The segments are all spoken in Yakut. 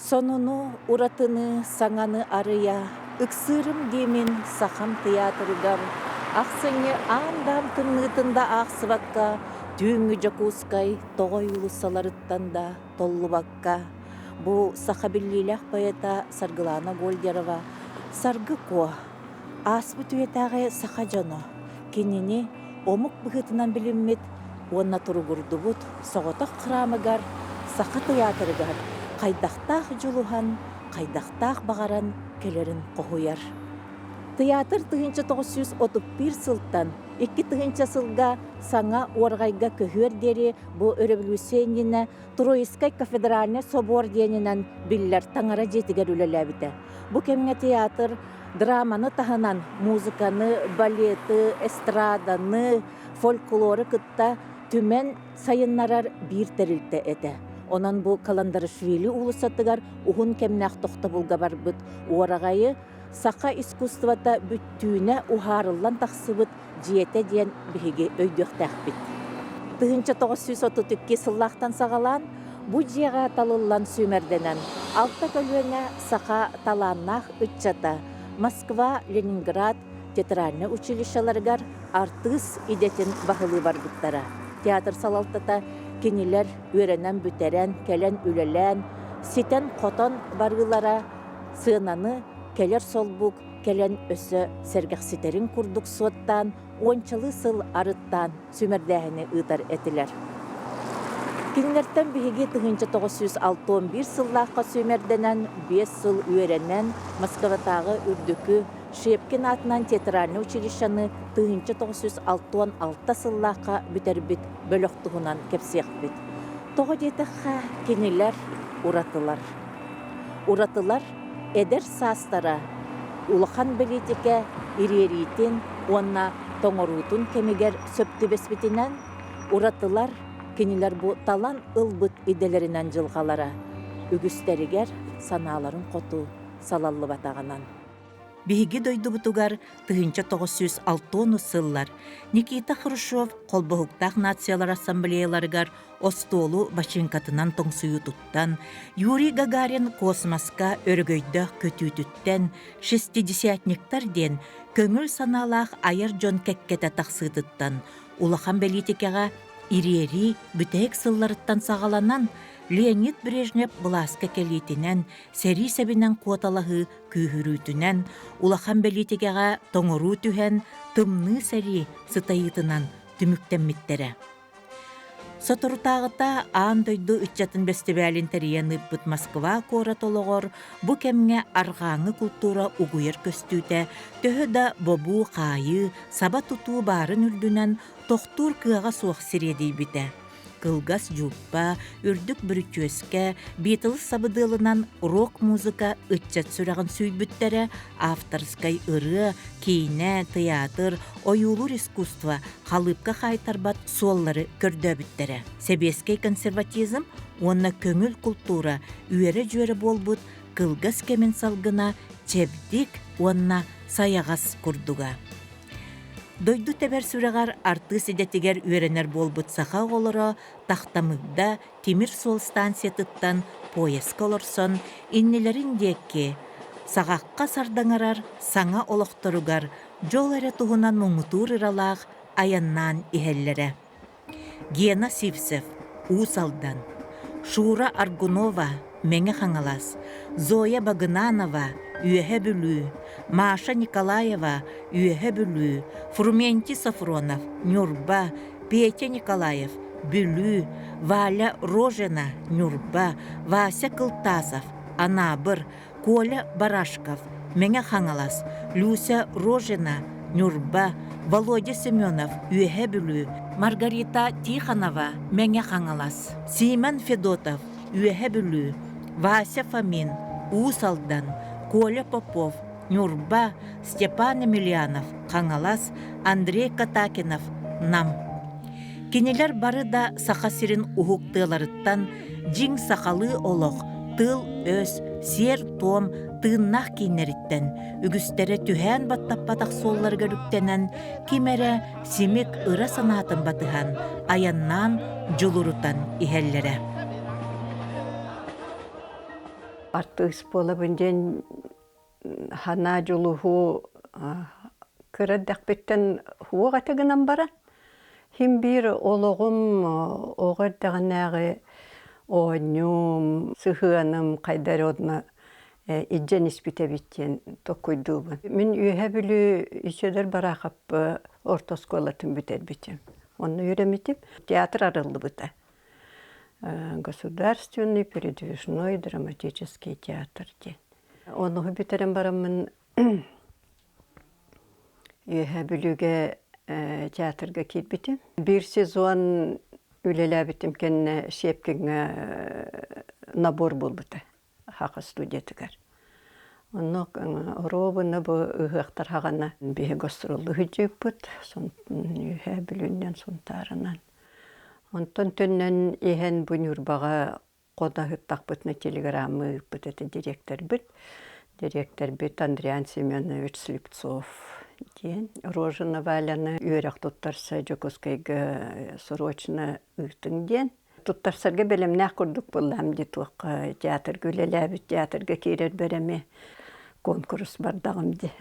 Сонуну, уратыны, саҥаны арыйа, ыксыырым диэмин Сахам тыйаатырыгар ахсынньы аан-даам тымныытын да аахсыбакка, түүҥҥү Дьокуускай тоҕой уулуссаларыттан да толлубакка, бу саха биллиилээх поэта Саргылаана Гольдерова «Саргы Куо» ааспыт үйэтээҕи саха дьоно кинини омук быһыытынан билиммит уонна туругурдубут соҕотох храмыгар Саха тыйаатырыгар хайдахтаах дьулуһан, хайдахтаах баҕаран кэлэрин хоһуйар. Тыйаатыр 1931 сылтан 2000 сылга саҥа уорҕайга көһүөр диэри бу өрөбөлүүссүйэ иннинэ Троицкай кафедральнай собор диэнинэн биллэр таҥара дьиэтигэр үлэлээбитэ. Бу кэмҥэ театр драманы таһынан музыканы, балеты, эстраданы, фольклору кытта түмэн сайыннарар биир тэрилтэ этэ. Онон бу Каландарашвили уулуссатыгар уһун кэмнээх тохтобулга барбыт уораҕайы саха искусствота бүттүүнэ уһаарыллан тахсыбыт дьиэтэ диэн биһиги өйдүөхтээхпит. 1932 сыллаахтан саҕалаан бу дьиэҕэ талыллан сүүмэрдэнэн алта көлүөнэ саха талааннаах ыччата Москва, Ленинград театральнай училищеларыгар артыыс идэтин баһылыы барбыттара. Театр салалтата кинилэр үөрэнэн бүтэрэн, кэлэн үлэлээн, ситэн-хотон барыылара сыананы кэлэр солбук кэлэн өссө сэргэхситэрин курдук суоттаан, уончалыы сыл арыттаан сүүмэрдээһини ыытар этилэр. Кинилэртэн биһиги 1961 сыллаахха сүүмэрдэнэн, биэс сыл үөрэнэн, Москватааҕы үрдүкү Щепкин аатынан театральнай училищены 1966 сыллаахха бүтэрбит бөлөх туһунан кэпсиэхпит. Тоҕо диэтэххэ, кинилэр уратылар. Уратылар эдэр саастара улахан бэлиитикэ ириэриитин уонна тоҥоруутун кэмигэр сөп түбэспитинэн, уратылар кинилэр бу талан ылбыт идэлэринэн дьылҕалара үгүстэригэр санааларын хоту салаллыбатаҕынан. Биһиги дойдубутугар 1960 сыллар Никита Хрущев Холбоһуктаах нациялар ассамблеяларыгар остуолу бачыыҥкатынан тоҥсуйуутуттан, Юрий Гагарин космоска өрөгөйдөөх көтүүтүттэн, шестидесятниктар диэн көҥүл санаалаах айар дьон кэккэтэ тахсыытыттан, улахан бэлиитикэҕэ ириэрии бүтэһик сылларыттан саҕаланан, Леонид Брежнев былааска кэлиитинэн, сэрии сэбинэн куоталаһыы күүһүрүүтүнэн, улахан бэлиитикэҕэ тоҥоруу түһэн, тымныы сэрии сытайыытынан түмүктэммиттэрэ. Соторутааҕыта аан дойду ыччатын бэстибээлин тэрийэн ыыппыт Москва куорат олоҕор бу кэмҥэ арҕааҥҥы култуура угуйар көстүүтэ төһө да бобуу-хаайыы, саба тутуу баарын үрдүнэн тохтуур кыаҕа суох сириэдийбитэ. Кылгас дьууппа, үрдүк бүрүчүөскэ, Битлз сабыдыалынан рок-музыка ыччат сүрэҕин сүүйбүттэрэ, авторскай ырыа, киинэ, тыйаатыр, ойуулуур искусство халыыпка хаайтарбат суоллары көрдөөбүттэрэ. Сэбиэскэй консерватизм уонна көҥүл култуура үөрэ-дьүөрэ буолбут кылгас кэмин салгына чэбдик уонна сайаҕас курдуга. Дойду тэбэр сүрэҕэр артыыс идэтигэр үөрэнэр буолбут саха оҕолоро Тахтамыгда тимир суол станциятыттан поезка олорсон иннилэрин диэки саҕахха сардаҥарар саҥа олохторугар дьол эрэ туһунан муҥутуур ыралаах айаннаан иһэллэрэ. Гена Сивцев, Уус Алдан, Шура Аргунова, Мэҥэ Хаҥалас, Зоя Багынанова, Үөһэ Бүлүү, Маша Николаева, Үөһэ Бүлүү, Фрументий Софронов, Ньурба, Петя Николаев, Бүлүү, Валя Рожина, Ньурба, Вася Кылтасов, Анаабыр, Коля Барашков, Мэҥэ Хаҥалас, Люся Рожина, Ньурба, Володя Семенов, Үөһээ Бүлүү, Маргарита Тихонова, Мэҥэ Хаҥалас, Симон Федотов, Үөһээ Бүлүү, Вася Фомин, Уус Алдан, Коля Попов, Ньурба, Степан Емельянов, Хаҥалас, Андрей Катакинов, Нам. Кинилэр бары да Саха сирин уһук тыаларыттан дьиҥ сахалыы олох, тыл-өс, сиэр-туом тыыннаах кииннэриттэн үгүстэрэ түһээн баттаппатах суолларыгар үктэнэн, ким эрэ симик ыра санаатын батыһан, айаннаан дьулурутан иһэллэрэ. Артыыс буолабын диэн санаа дьулуһуу кыра эрдэхпиттэн суох этэ гынан баран, син биир олоҕум оҕо эрдэҕинээҕи оонньуум, сыһыаным хайда эрэ одна илдьэн испит эбит диэн толкуйдуубун. Мин Үөһээ Бүлүү Исидор Барахов орто оскуолатын бүтэрбитим. Онно үөрэммитим. Театр арыллыбыта. Государственный передвижной драматический театр диэн. Ону бүтэрэн бараммын Үөһээ Бүлүүгэ театрга киирбитим. Биир сезон үлэлээбитим кэннэ Щепкиҥҥэ набор буолбута Хаха студиятыгар. Онно оруобуна бу ыһыахтар хаҕана биһи гастроллуу сылдьыыппыт Үөһээ Бүлүүнэн Сунтаарынан. Онтон төннөн иһэн бу Ньурбаҕа хоно сыттахпытына телеграмма ыыппыт этэ дириэктэрбит. Дириэктэрбит Андриан Семенович Слепцов диэн. Рожина Валяны үөрэх туттарса Дьокуускайга срочно ыытыҥ диэн. Туттарсарга бэлэмнээх курдук буоллаам дии туохха театрга үлэлээбит театрга киирэрбэр эмиэ конкурс бардаҕым дии.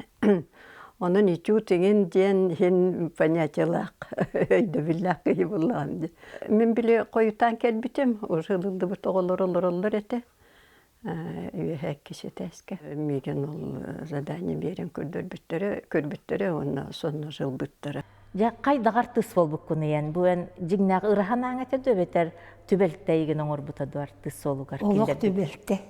Онон этюд иҥин диэн иһин понятиелаах өйдөбүллээх киһи буоллаҕым дии. Мин били хойутаан кэлбитим, уже ылыллыбыт оҕолор олороллор этэ. Үөһэ иккис этээскэ. Миигин ол задание биэрэн көрдөрбүттэрэ, көрбүттэрэ уонна сонно ылбыттара. Дьэ, хайдах артыыс буолбуккун эн? Бу эн дьиҥнээх ырахан этэ дуо эбэтэр түбэлтэ эйигин оҥорбута дуо артыыс суолугар Олох киллэрбит? түбэлтэ.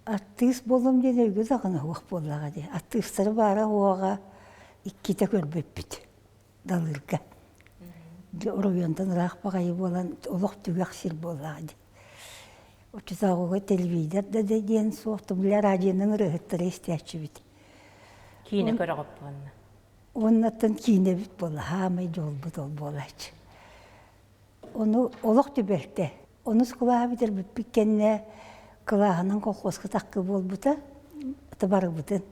Артыыс буолуом диэн өйгө даҕаны суох буоллаҕа дии. Артыыстары баара уоҕа иккитэ көрбүппүт Далыырга. Дьэ оройуонтан ыраах баҕайы буолан олох түгэх сир буоллаҕа дии. Оччотооҕуга телевизор да диэн суох, били радионан ырыаһыттары истээччибит. Киинэ көрөҕүппүн. Уоннаттан киинэбит буолла, хаамай дьолбут ол буолааччы. Ону олох түбэлтэ. Онус кылааһы бүтэрбиппит кэннэ кылааһынан колхозка таккы буолбута, барыбытын.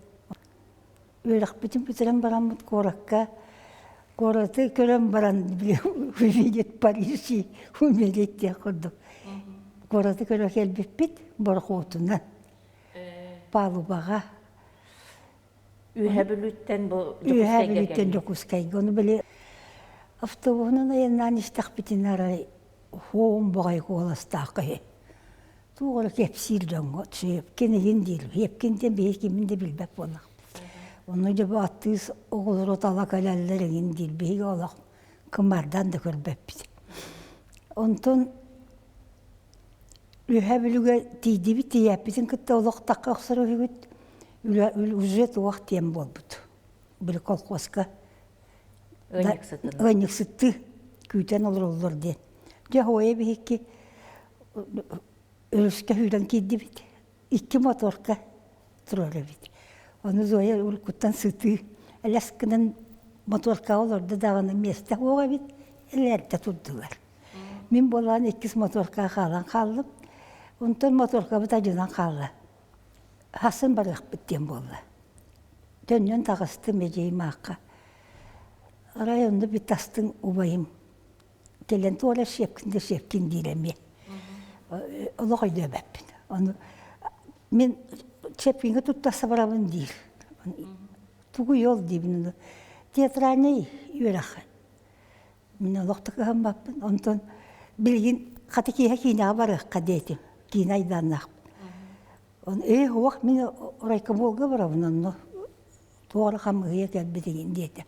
Үөрэхпитин бүтэрэн бараммыт куоракка куораты көрөн баран увидеть Париж и умереть диэх курдук. Куораты көрө кэлбиппит борохуотунан палубаҕа Үөһээ Бүлүүттэн бу Үөһээ Дьокуускайга Бүлүүттэн кэллим. Дьокуускайга. Ону били автобуһунан айаннаан истэхпитинэ арай хуом баҕайы куоластаах киһи. Туох эрэ кэпсиир дьоҥҥо Сиэпкин иһин диир. Сиэпкин диэн биһи кимин да билбэт буоллахпыт. Онно дьэ бу аттыыс оҕолоро тала кэлэллэр иҥин диир. Биһиги олох кымардан да көрбөппүт. Онтон Үөһээ Бүлүүгэ тиийдибит, тиийээппитин кытта олох тахха охсор үһүгүт, уже туох диэн буолбут. Били колхозка ыанньыксыттыы күүтэн олороллор диэн. Дьэ, Хоя биһикки өрүскэ сүүрэн киирдибит. Икки моторка турар эбит. Ону Зоя уруккуттан сытыы элэс гынан моторкаҕа олордо даҕаны миэстэ суох эбит, элээрдэ турдулар. Мин буолан иккис моторкаҕа хаалан хааллым. Онтон моторкабыт адьынан хаалла. Хасын барыахпыт диэн буолла. Төннөн таҕыстым эдьиийим аахха. Арай онно бүт астыҥ убайым кэлэн туора сиэпкин да сиэпкин диир эмиэ. Олох өйдөөбөппүн. Ону мин сиэпкиҥҥэ туттарса барабын диир. Тугуй ол диибин. Театральнай үөрэх Мин олох да кыһаммаппын. Онтон билигин хата киэһэ киинэҕэ барыахха диэтим. Киинэ айдааннаахпын. Оны ээ суох мин райкомолга барабын онно туох эрэ хамыыһыйа кэлбит игин диэтэ.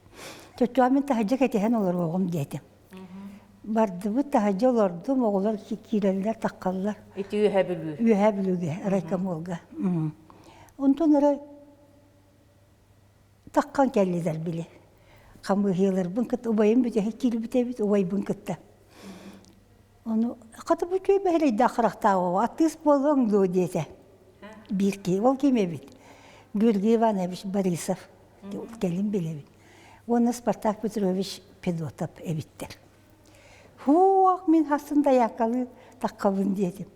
Чочуа мин таһырдьа кэтэһэн олоруоҕум диэтим. Бардыбыт таһырдьа олордум, оҕолор киирэллэр, таххаллар. Ити Үөһээ Бүлүү. Үөһээ Бүлүүгэ, райкомолга. Онтон эрэ Таххан кэллилэр били. Хамыыһыйаларбын кытта убайым бүтэһик киирбит эбит, убайбын кытта. Ону хата бу үчүгэй бэһэлэйдээх харахтаах аттыыс буолуоҥ дуо диэтэ. Биир киһи, ол ким эбит? Георгий Иванович Борисов. Кэлин билэбин. Уонна Спартак Петрович Федотов эбиттэр. Һуох, мин хасын дайаакалыы таххабын диэтим.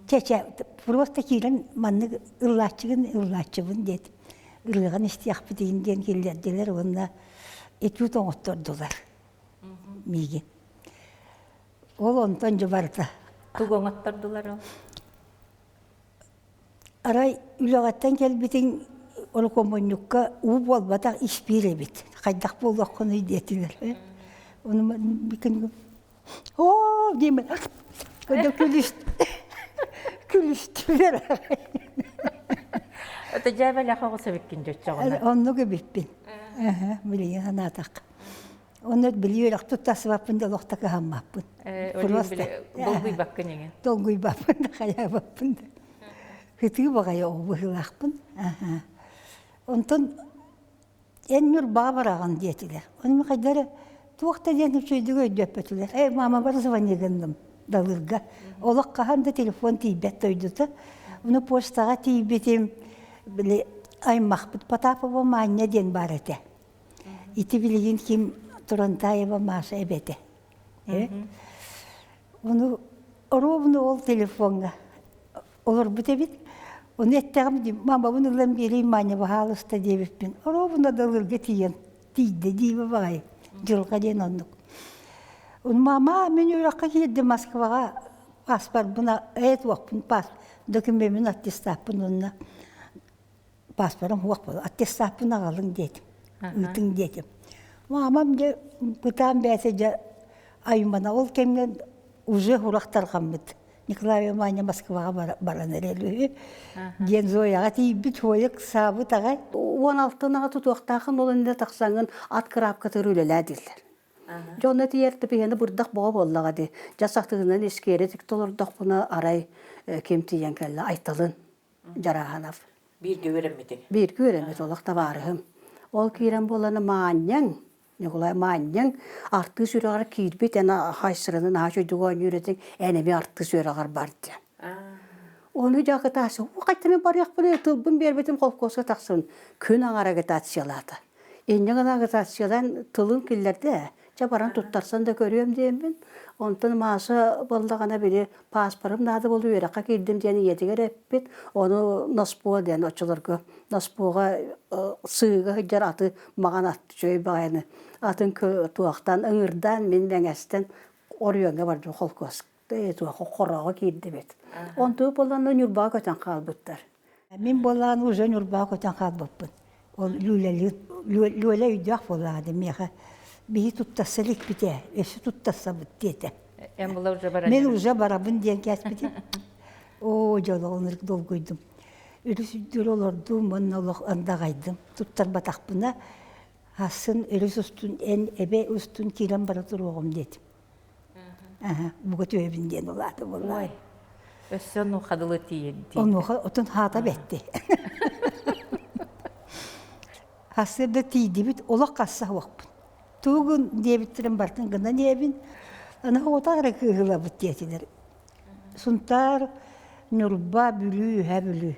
Чэ-чэ, просто киирэн маннык ыллааччыгын ыллааччыбын диэтим. Ырыаҕын истиэхпитин диэн киллэрдилэр уонна этюд оҥоттордулар миигин. Ол онтон дьэ барыта. Тугу оҥоттордулар ол? Арай үлэҕиттэн кэлбитиҥ орокуомунньукка уу буолбатах испиир эбит. Хайдах буолуоххунуй диэтилэр. Ону күн оо диэмэ күлүстүлэр. Это дьээбэлээх оҕус эбиккин дьоччоҕуна. Оннук эбиппин. Билигин санаатахха. Онно били үөрэх туттарсыбаппын да олох да кыһаммаппын. Просто долгуйбаккын иҥин. Долгуйбаппын да хайаабаппын да. Ытыы баҕайы оҕо быһыылаахпын. Онтон эн Ньурбаҕа бараҕын диэтилэр. Ону хайда эрэ туох да диэн үчүгэйдик өйдөппөтүлэр. Ээ мамабар звони гынным Далырга. Олох хаһан да телефон тиийбэт дойдута. Ону почтаҕа тиийбитим, били аймахпыт Потапова Маня диэн баар этэ. Ити билигин ким Турантаева Маша эбэтэ. Ону ровно ол телефоҥҥа олорбут эбит. Ону эттэҕим дии, мамабын ылан биэриий Маня баһаалыста диэбиппин. Ровно Далырга тиийэн тиийдэ диибэ баҕайы. Дьылҕа диэн оннук. Ону мама мин үөрэххэ киирдим Москваҕа паспорбун ээ туохпун пас докумеммин аттестаппын уонна паспорым суох буолла аттестаппын аҕалыҥ диэтим ыытыҥ диэтим маамам дьэ бытаан бэйэтэ дьэ аймана ол кэмҥэ уже сурах тарҕаммыт Николай Ивановна Москваҕа баран эрэр үһү диэн Зояҕа тиийбит Зоя ыксаабыт аҕай 16-наҕа тутуохтаахын ол иннинэ тахсаҥҥын ат кыраапкатыгар үлэлээ дииллэр. Дьэ онно тиийэр типиһэни бырдах боҕо буоллаҕа дии. Дьэ сатыынан искиэри тикти олордохпуна арай ким тиийэн кэллэ Айталын Дьарааһынов. Бииргэ үөрэммитиҥ? Бииргэ үөрэммит олох табаарыһым. Ол киирэн буолана Маанньаҥ, Ньукулай Маанньаҥ артыыс үөрэҕэр киирбит эн хайсыраны наһаа үчүгдүк оонньуур этиҥ, эн эмиэ артыыс үөрэҕэр бар диэн. Ону дьэ агитация, хайта мин барыахпын тылбын биэрбитим холкуоска тахсан күн аҥара агитациялаата. Инньэ гына агитациялаан тылын киллэрдэ ээ. Чэ баран туттарсан да көрүөм диэммин. Онтон Маша буоллаҕына били пааспарым наада буолуо үөрэххэ киирдим диэн ийэтигэр эппит. Ону Носпуо диэн оччолорго Носпуоҕа сыыга сылдьар аты маҕан ат үчүгэй баҕайыны атын туохтан ыҥырдаан мин мэҥэстэн оройуоҥҥа бардым холкуос туохха хороҕо киирдибит. Онтугу буолланна Ньурбаҕа көтөн хаалбыттар. Мин буоллаҕына уже Ньурбаҕа көтөн хаалбыппын. Ол Люлялыын Люля өйдөөх буоллаҕа миэхэ биһи туттарса иликпит ээ, өссө туттарсабыт диэтэ. Эн була уже баран Мин уже барабын диэн кээспитим. Оо, дьоло оннук долгуйдум. Өрүс үрдүгэр олордум уонна олох андаҕайдым. Туттарбатахпына асын өрүс устун эн эбэ устун киирэн бара туруоҕум диэтим. Буга түһэбин диэн улаата буолла. Өссө онуоха дылы тиийэн Онуоха отун хаата бэтти. Хасыарда тиийдибит, олох хасса уохпун. Тугун диэбиттэрин бартын гынан диэбин. Аны оҕото эрэ кыыһылабыт диэтилэр. Сунтаар, Ньурба, Бүлүү, Үһээ Бүлүү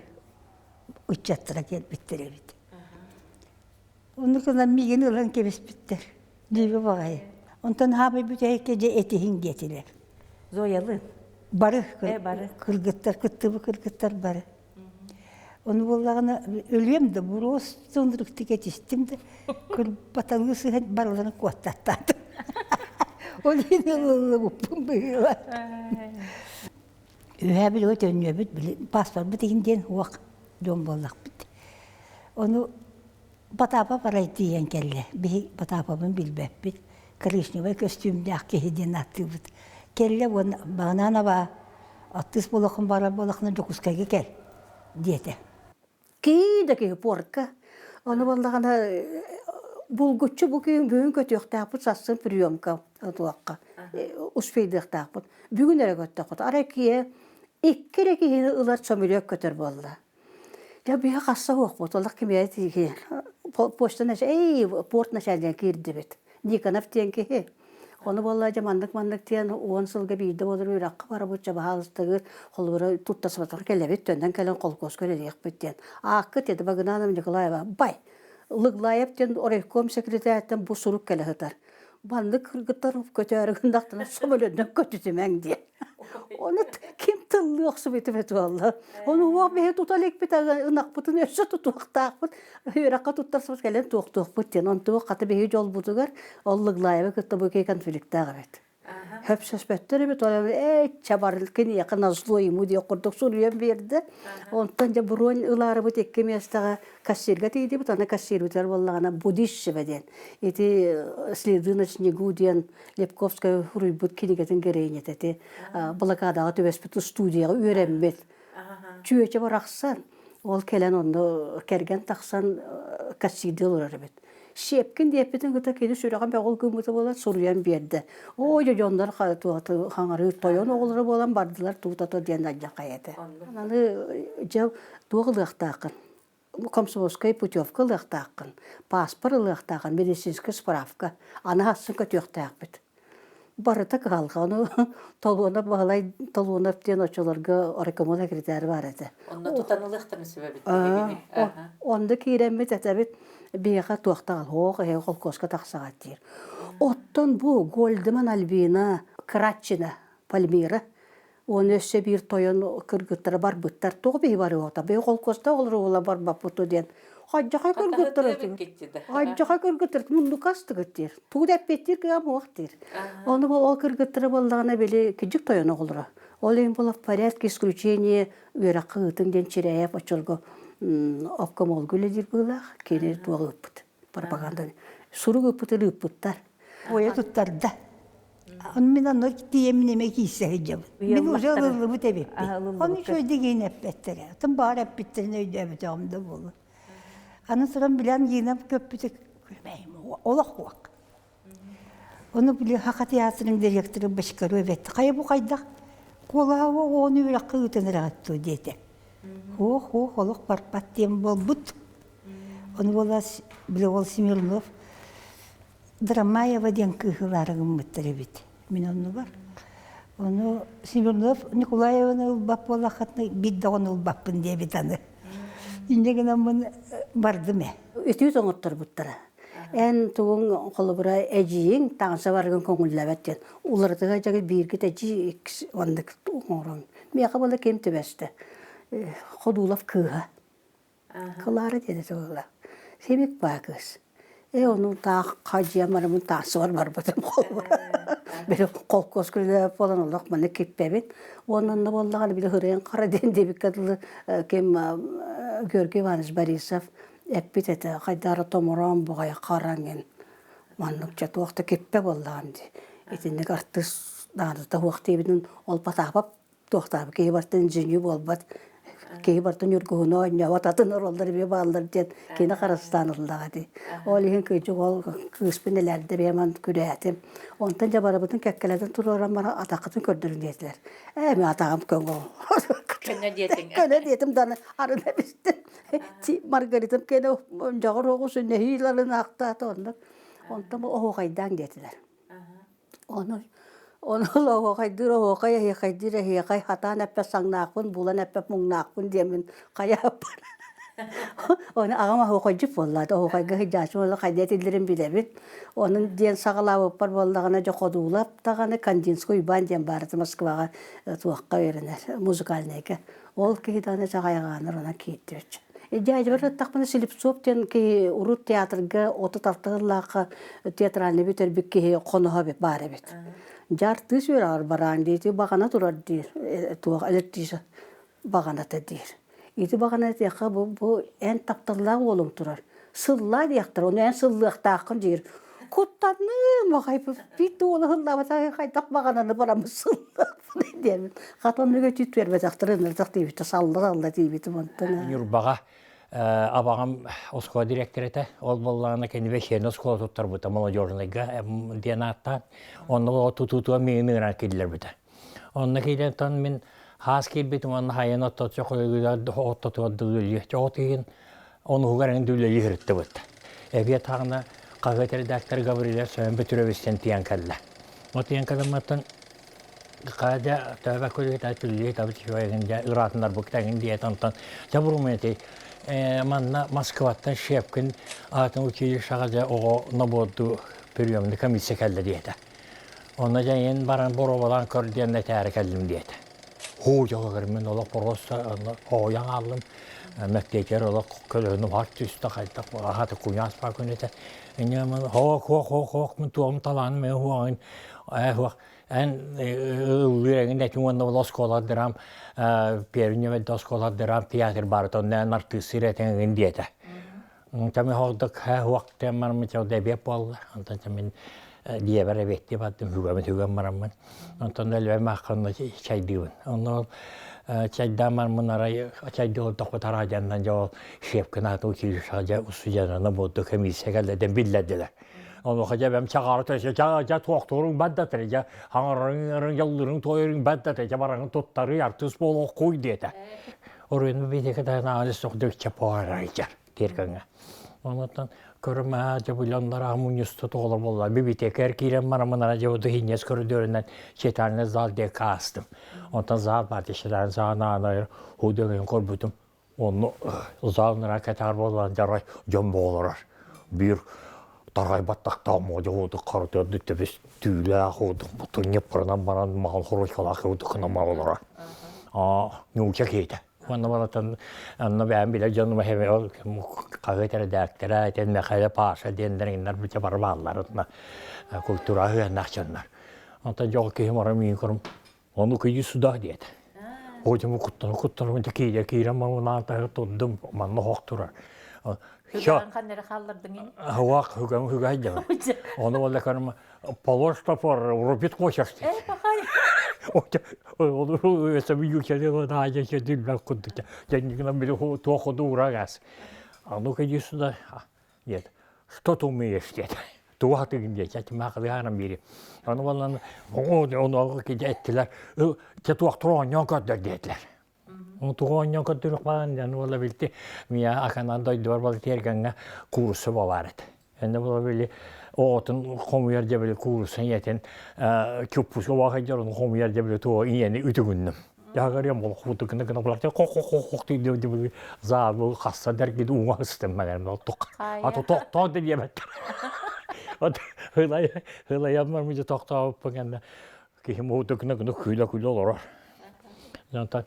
ыччаттара кэлбиттэр эбит. Ону гынан миигин ылан кэбиспиттэр. Дьиибэ баҕайы. Онтон хаамай бүтэһиккэ дьэ этиһиҥ диэтилэр. Зоялы? Бары. Э, бары. Кыргыттар, кыттыбы кыргыттар бары. Ону буоллаҕына өлүөм да буруос тунруктик этистим да кырбаталыы сыһан барыларын куоттаттаатым. Ол иһин ылыллыбыппын быһыылаах. Үөһээ Бүлүүгэ төннүөбүт, били паспорбут иһин диэн уох дьон буоллахпыт. Ону Потапов арай тиийэн кэллэ. Биһи Потаповын билбэппит. Коричневай көстүүмнээх киһи диэн ааттыыбыт. Кэллэ уонна Багананова аттыыс буолуоххун барар буоллаххына Дьокуускайга кэл диэтэ. Кии да киһи пуорка. Ону буоллаҕына булгуччу бу күн бүгүн көтүөхтээхпит сарсын приемка туохха успейдыахтаахпыт. Бүгүн эрэ көттөххүт. Арай киһи икки эрэ киһини ылар сөмөлүөт көтөр буолла. Дьэ биһи хасса уохпут, олох кимиэ тиийэн почта эй порт начальнигын киирдибит. Никонов диэн киһи. Ону буолла дьэ маннык-маннык диэн 10 сылга биирдэ буолар үөрэххэ барабыт, чэ баһаалыстыгыт, холобура туттарсыбатах кэлэбит, төннөн кэлэн холкуоска үлэлиэхпит диэн. Ааккыт диэтэ Багынанова Николаева, бай! Лыглаев диэн райком секретарыттан бу сурук кэлэ сытар. Маннык кыргыттар көтөөрү гыннахтарына сөмөлүөннэн көтүтүмэҥ диэн. Ону ким тыллыы охсубут эбит буолла. Ону уох биһи тута иликпит ынахпытын өссө тутуохтаахпыт. Үөрэххэ туттарсыбыт кэлэн туохтуохпут диэн. Онтуга хата биһи дьолбутугар ол Лыглаевы кытта бу конфликтаах эбит. Хөпсөспөттөр эбит, ол ээ чабарыл киниэхэ назло ему диэх курдук суруйан биэрдэ. Онтон дьэ бронь ылаарыбыт икки миэстэҕэ кассирга тиийдибит, аны кассирбытыгар буоллаҕына Будищева диэн. Ити «Следы на снегу» диэн Лепковская суруйбут кинигэтин героинята ити блокадаҕа түбэспит студияҕа үөрэммит. Чүөчэ барахсан ол кэлэн онно кэргэн тахсан кассирдыы олорор эбит. Щепкин диэппитин кытта кини сүрэҕин бөҕөл гыммыта буолан суруйан биэрдэ. Оо, дьоннор хаҥарыыр тойон оҕолоро буолан бардылар туутато диэн алдьархай этэ. Аны дьэ туох ылыахтааххын? Комсомольскай путевка ылыахтааххын, паспорт ылыахтааххын, медицинскэй справка. Аны ахсын көтүөхтээхпит. Барыта кыһалҕа. Ону Толуонап Баһылай Толуонап диэн оччолорго райкомол секретарь баар этэ. Онно тутан ылыахтарын сөбө эбит биһигини. Онно киирэммит этэбит биһиэхэ туохтаах оһох эһэ холкуоска тахсаҕат диир. Оттон бу Гольдеман Альбина Кратчина Пальмира Уонна өссө биир тойон кыргыттара барбыттар. Тоҕо биһи барыаҕа? Биһи холкуоста олоруола барбаппыт диэн. Хайдьахай кыргыттар Хайдьахай кыргыттар муннука астыгыт диир. Тугу да эппиэттиир кыам уох диир. Ону ол кыргыттара буоллаҕына били кидьик тойон оҕолоро. Ол иһин буола в порядке исключения үөрэххэ ыытыҥ диэн Чирээйэп оччолорго обкомолга үлэлиир быһыылаах. Кини туох ыыппыт пропаганданы. Сурук ыыппытын ыыппыттар. Ойо туттарда. Ону мин онно тиийэммин эмэ киирсэ сылдьабын. Мин уже ылыллыбыт эбиппин. Ону үчүгэйдик иһин эппэттэрэ. Атын баҕар эппиттэрин өйдөөбөтөҕүм да буолуо. Аны туран билэн Гинам көппүтэ күлмэйим олох уох. Ону били Саха театрын директора Бочкарев этти. Хайа бу хайдах куолаһа оҕону үрэххэ ыытан эрэҕит дуо диэтэ. Хуох хуох олох барбат диэн буолбут. Ону буола били ол Смирнов Драмаева диэн кыыһылаары гыммыттар эбит мин оннубар. Ону Смирнов Николаеваны ылбат буоллаххытына биир даҕаны ылбаппын диэбит аны. Инньэ гынаммын бардым ээ. Үтүөт оҥотторбуттара. Эн тугуҥ холобура эдьиийиҥ таҥаса барыгын көҥүллээбэт диэн уларытыга дьагы бииргит эдьиий иккис оннук оҥорон. Миэхэ буола ким түбэстэ? Ходулов кыыһа. Кылаара диэн этэ буолла. Симик баа кыыс. Ээ ону таах хадьыйан бараммын таансыбар барбытым холобура. Били холкуос күлүлээбит буолан олох манна киппэбит. Уонна онно буоллаҕына били Хырыйан Хара диэн диэбиккэ дылы ким Георгий Иванович Борисов эппит этэ хайдара томороон буҕай хараҥын маннык чэ туох да киппэ буоллаҕым дии. Итинник артыыс наадата суох диэбитин ол Потапов туохтаабы киһи барытын инженер буолбат киһи барытын ньургуһуну оонньообот атын оруоллар эмиэ бааллар диэн кини харыстаан ыллаҕа дии ол иһин кыдьык ол кыыспын элээрдэ бэйэм күрээтим онтон дьэ барыбытын кэккэлэтэн туруоран баран атаххытын көрдөрүн диэтилэр ээ мин атаҕым көҥө көнө диэтиҥ көнө диэтим даҕаны арына бистим Маргаритам кэнэ дьоҕор оҕус нэһиилэрин аахтаата оннук онтон оһуохайдаан диэтилэр Ону ону оһуохайдыыр оһуохай, эһиэхэйдиир эһиэхэй, хатаан эппэт саҥнаахпын, булан эппэт муҥнаахпын диэммин хайааппар. Ону аҕам оһуохайдьыт буоллаат, оһуохайга сылдьааччы буолла хайда этиллэрин билэбин. Онон диэн саҕалаабыппар буоллаҕына дьэ Ходуулап даҕаны Кандинскай Уйбаан диэн баар этэ Москваҕа туохха үөрэнэр музыкальнайга. Ол киһи даҕаны чаҕайаҕаанар онон киирдибит. Дьээдьэбэр ыттахпына Слепцов диэн киһи урут театрга 36 сыллаахха театральный бүтэрбит киһи хоноһо баар эбит. Дьэ артыыс үөрэҕэр бараан диэти баҕана турар диир туох электричество баҕаната диир. Ити баҕана этиэххэ бу, бу эн тапталлаах уолуҥ турар. Сыллаа диэхтэр, ону эн сыллыахтааххын диир. Куттанным аҕай биир да уолу сыллаабатах хайдах баҕананы бараммыт сыллаахпын диэммин. Хата оннук өтүү түөрбэтэхтэр ынырдах диэбитэ салла-салла диэбитим онтон. Ньурбаҕа абаҕам оскуола дириэктэрэ этэ. Ол буоллаҕына кини бэсиэнэ оскуола туттарбыта молодежнайга диэн ааттаан. Онно тутуутугар миигин ыҥыран киллэрбитэ. Онно киирэн мин хаас киирбитим уонна хайан оттотугар дылы чоҕу онуһугар эҥин үлэлии сырыттыбыт. Эбиэт хаҕына хаһыат редактор Гаврилов Семен Петровичтан тиийэн кэллэ. Ол тиийэн кэлэммэттэн Хаадьа төбө күлүгүтэ түллүү табыт дьэ ыраатыннарбыт тэҥин диэт онтон дьэ бурумэти манна Москваттан Щепкин аатын училищеҕа дьэ оҕо нобуорду приемный комиссия кэллэ диэтэ. Онно дьэ баран боруобалаан көр диэн этээри кэллим диэтэ. Һуу дьолугар мин олох просто оойон хааллым. Мэктиэтигэр олох көлөһүнүм хар түстэ хайдах аһата куйаас баа күн этэ. Инньэ хоох хоох хоох хоох мин туоҕум талааным ээ хуоҕын ээ хуох. Эн ыллыыр эҥин этиҥ уонна ол оскуола драм Первый нөмерде оскуола драм театр баар онно эн артыыстыыр этиҥ эҥин диэтэ. Тами хоҕдок хуактыан бараммын чал эбиэт буолла. Онтон мин диэбэр эбиэттии бардым хүгэмин хүгэн бараммын. Онтон элбэм аахханна чайдыыбын. Онно ол чайдаан бараммын арай чайдыы олордохпут араадьаннан дьэ ол Щепкин аатын училищеҕа дьэ устудьуоннарына буолду комиссия кэллэ диэн биллэрдилэр. Онуоха дьэ эбэм чаҕаары төсө дьэ туохтууруҥ бардатыр дьэ хаҥарарыҥ дьаллыырыҥ туойарыҥ бардатыр дьэ бараҥын туттарыы артыыс буолуоххуй диэтэ. Оруйун биһиэхэ таһынаҕын сохдук чапоарайдьар тиэргэҥҥэ. Онуттан көрүм аа дьэ буланнар мунньуста тоҕолор буолла. Бибитекер киирэн бараммын дьэ бу хиннес көрүдүөрүнэн читальный зал диэки аастым. Онтон зал баар читальный зал аанайыр худыгын көрбүтүм. Онно зал нара кэтээр буолан дьарай дьон буоларар. Биир тарайбаттахтаах модьу харытыарды төбүс түүлээх бутун баран мал хорочкалаах удукканан олорор. Аа нууча киһитэ. Уонна барытын онно бэйэм билэр дьонум эһэбэ ол хаһыат эрэдээктэрэ этэн Мэхээлэ Паша диэннэр иҥнэр бүтэ бары бааллар онно культура ыһыаннаах дьоннор. Онтон дьол киһим ора миин көрүм ону кыйы сюда диэтэ. Оҕочому куттана куттана киирэ киирэн маҥнаан таһы турдум манна хоох турар. Хүгэн ханнары хааллардыҥ ини? Хуак хүгэн хүгэн дьэ. Ону болла көрүм положь топор рубит хочешь. Э, пахай. Ону өсөбү ючаны наадьа сөдүлбэк курдук. Дьэннигинэн били туох уурагас. А ну-ка иди сюда. Нет. Что ты умеешь диэт. Тугу хатыгын диэт. Чачымаахалыһааран биири. Ону боллан ону киде эттилэр. Те туохтур оонньоон көрдөр диэтилэр. Тугу оонньоон көрдөрүөх баҕан диэн уола билти мия аканан дойдубар бал тиэргэҥҥэ куурусса баар этэ. Энне була били оҕотун хомуйар дьэбили куурусса ийэтин чуппуска баахайдьар ону хомуйар дьэбили туо ийэни үтүгүннүм. Дьагарыам ол хутукына гына булакта хох хох хох хох дии заабыл хасса дэргид уҥа ыстым мэгэн ол тук. Ато тохтоо да диэбэттэр. От хылай хылайаммар мужа тохтообуппун кэннэ киһим уутукуна гына күлэ-күлэ олорор. Онтон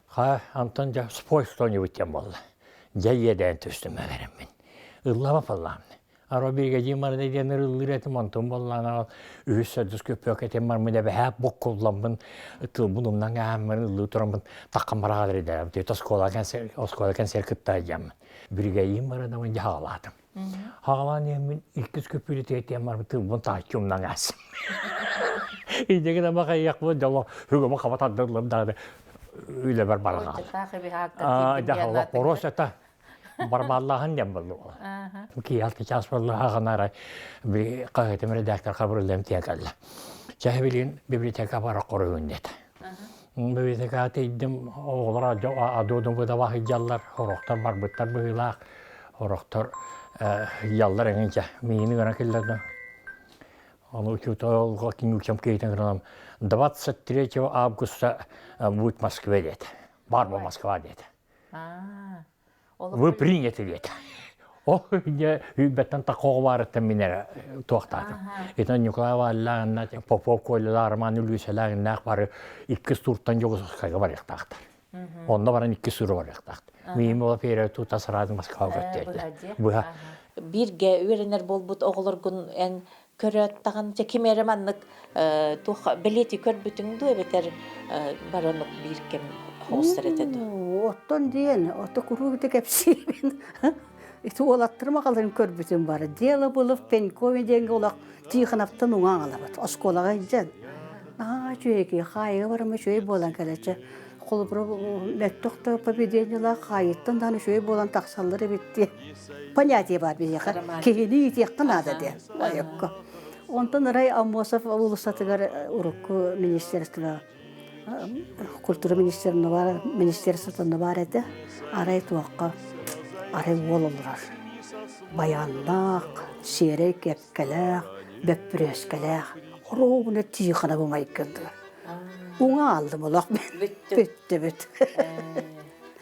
ха антон дьэ спой что-нибудь диэн буолла. Дьэ иэдээн түстүм эбэриммин. Ыллаба паллаамны. Аро биригэдьиим барыта диэн ырыллыыр этим, онтум буоллаана үһүс сөрдүс көппүөк этим бармын эбэһээп буккулламмын тылбын умнан ааһаммын ыллыы тураммын таххан бараҕалар идэрэм. Оскуола концерт оскуола концерт кытта дьаммын. Биригэйиим барыта дьаһалаатым. Хаҕалаан иһэммин иккис көппүрү тиэтиэн барбыт тылбын тааччы умнан аас. Инньэ гынан бахайыахпын дьоло хүгөмө хаба тардыллым даҕаны үлэбэр баран хаалла. Дьаһалла это барбааллааһын диэн буолла. Киһи час буолла хаҕанара хаһыатым редактор хабырыллым тиэ кэллэ. Чэ билигин библиотека бара хоруйун диэтэ. Библиотекаҕа тиийдим, оҕолор адуодун быдабах сылдьаллар, сорохтор барбыттар быһыылаах, сорохтор сылдьаллар эҥин чэ, миигин ыҥыран киллэрдим. Ону учууталга кинүүчэм киһитин гынан 23 августа будет в Москве диэтэ. Бар бу Москва диэтэ. Вы приняты диэтэ. Ол дьэ үүбэттэн такоҕо баарыттан мин эрэ туохтаатым. Итан Николай Валлаанна Попов Коля Роман Үлүүсэлээҥнээх бары иккис тууртан Дьокуускайга барыахтаахтар. Онно баран иккис тууру барыахтаахтар. Миим ола пиэрэ тута сараадын Москваға көттү. Быһа. Бииргэ үөрэнэр буолбут оҕолоргун эн көрөөт даҕаны дьэ ким эрэ маннык туох бэлиэтии көрбүтүҥ дуу эбэтэр баран биир кэм хоҕустар этэ дуу? Оттон диэн, ото куруук да кэпсиибин. Ити уолаттарым аҕаларын көрбүтүм бары. Дело было в Пенькове диэҥҥэ олох Тихоновтан уҥа аҕалабыт. Оскуолаҕа илдьэн. Наһаа үчүгэй хаайыга барама үчүгэй буолан кэлэччи. Холобура, мөлтөх да поведениелаах хаайыттан даҕаны үчүгэй буолан тахсаллар эбит диэн понятие баар биһиэхэ. Киһини иитиэххэ наада диэн. Ойокко. Онтон Рай Аммосов уулуссатыгар урукку министерство культура министерствотын баар этэ. Арай туохха арай уол олорор. Баяннаах, сиэрэй кэпкэлээх, бөппүрүөскэлээх. Оруобуна Тихонова майгындыгар. Уҥа алдым олох бүттүбүт.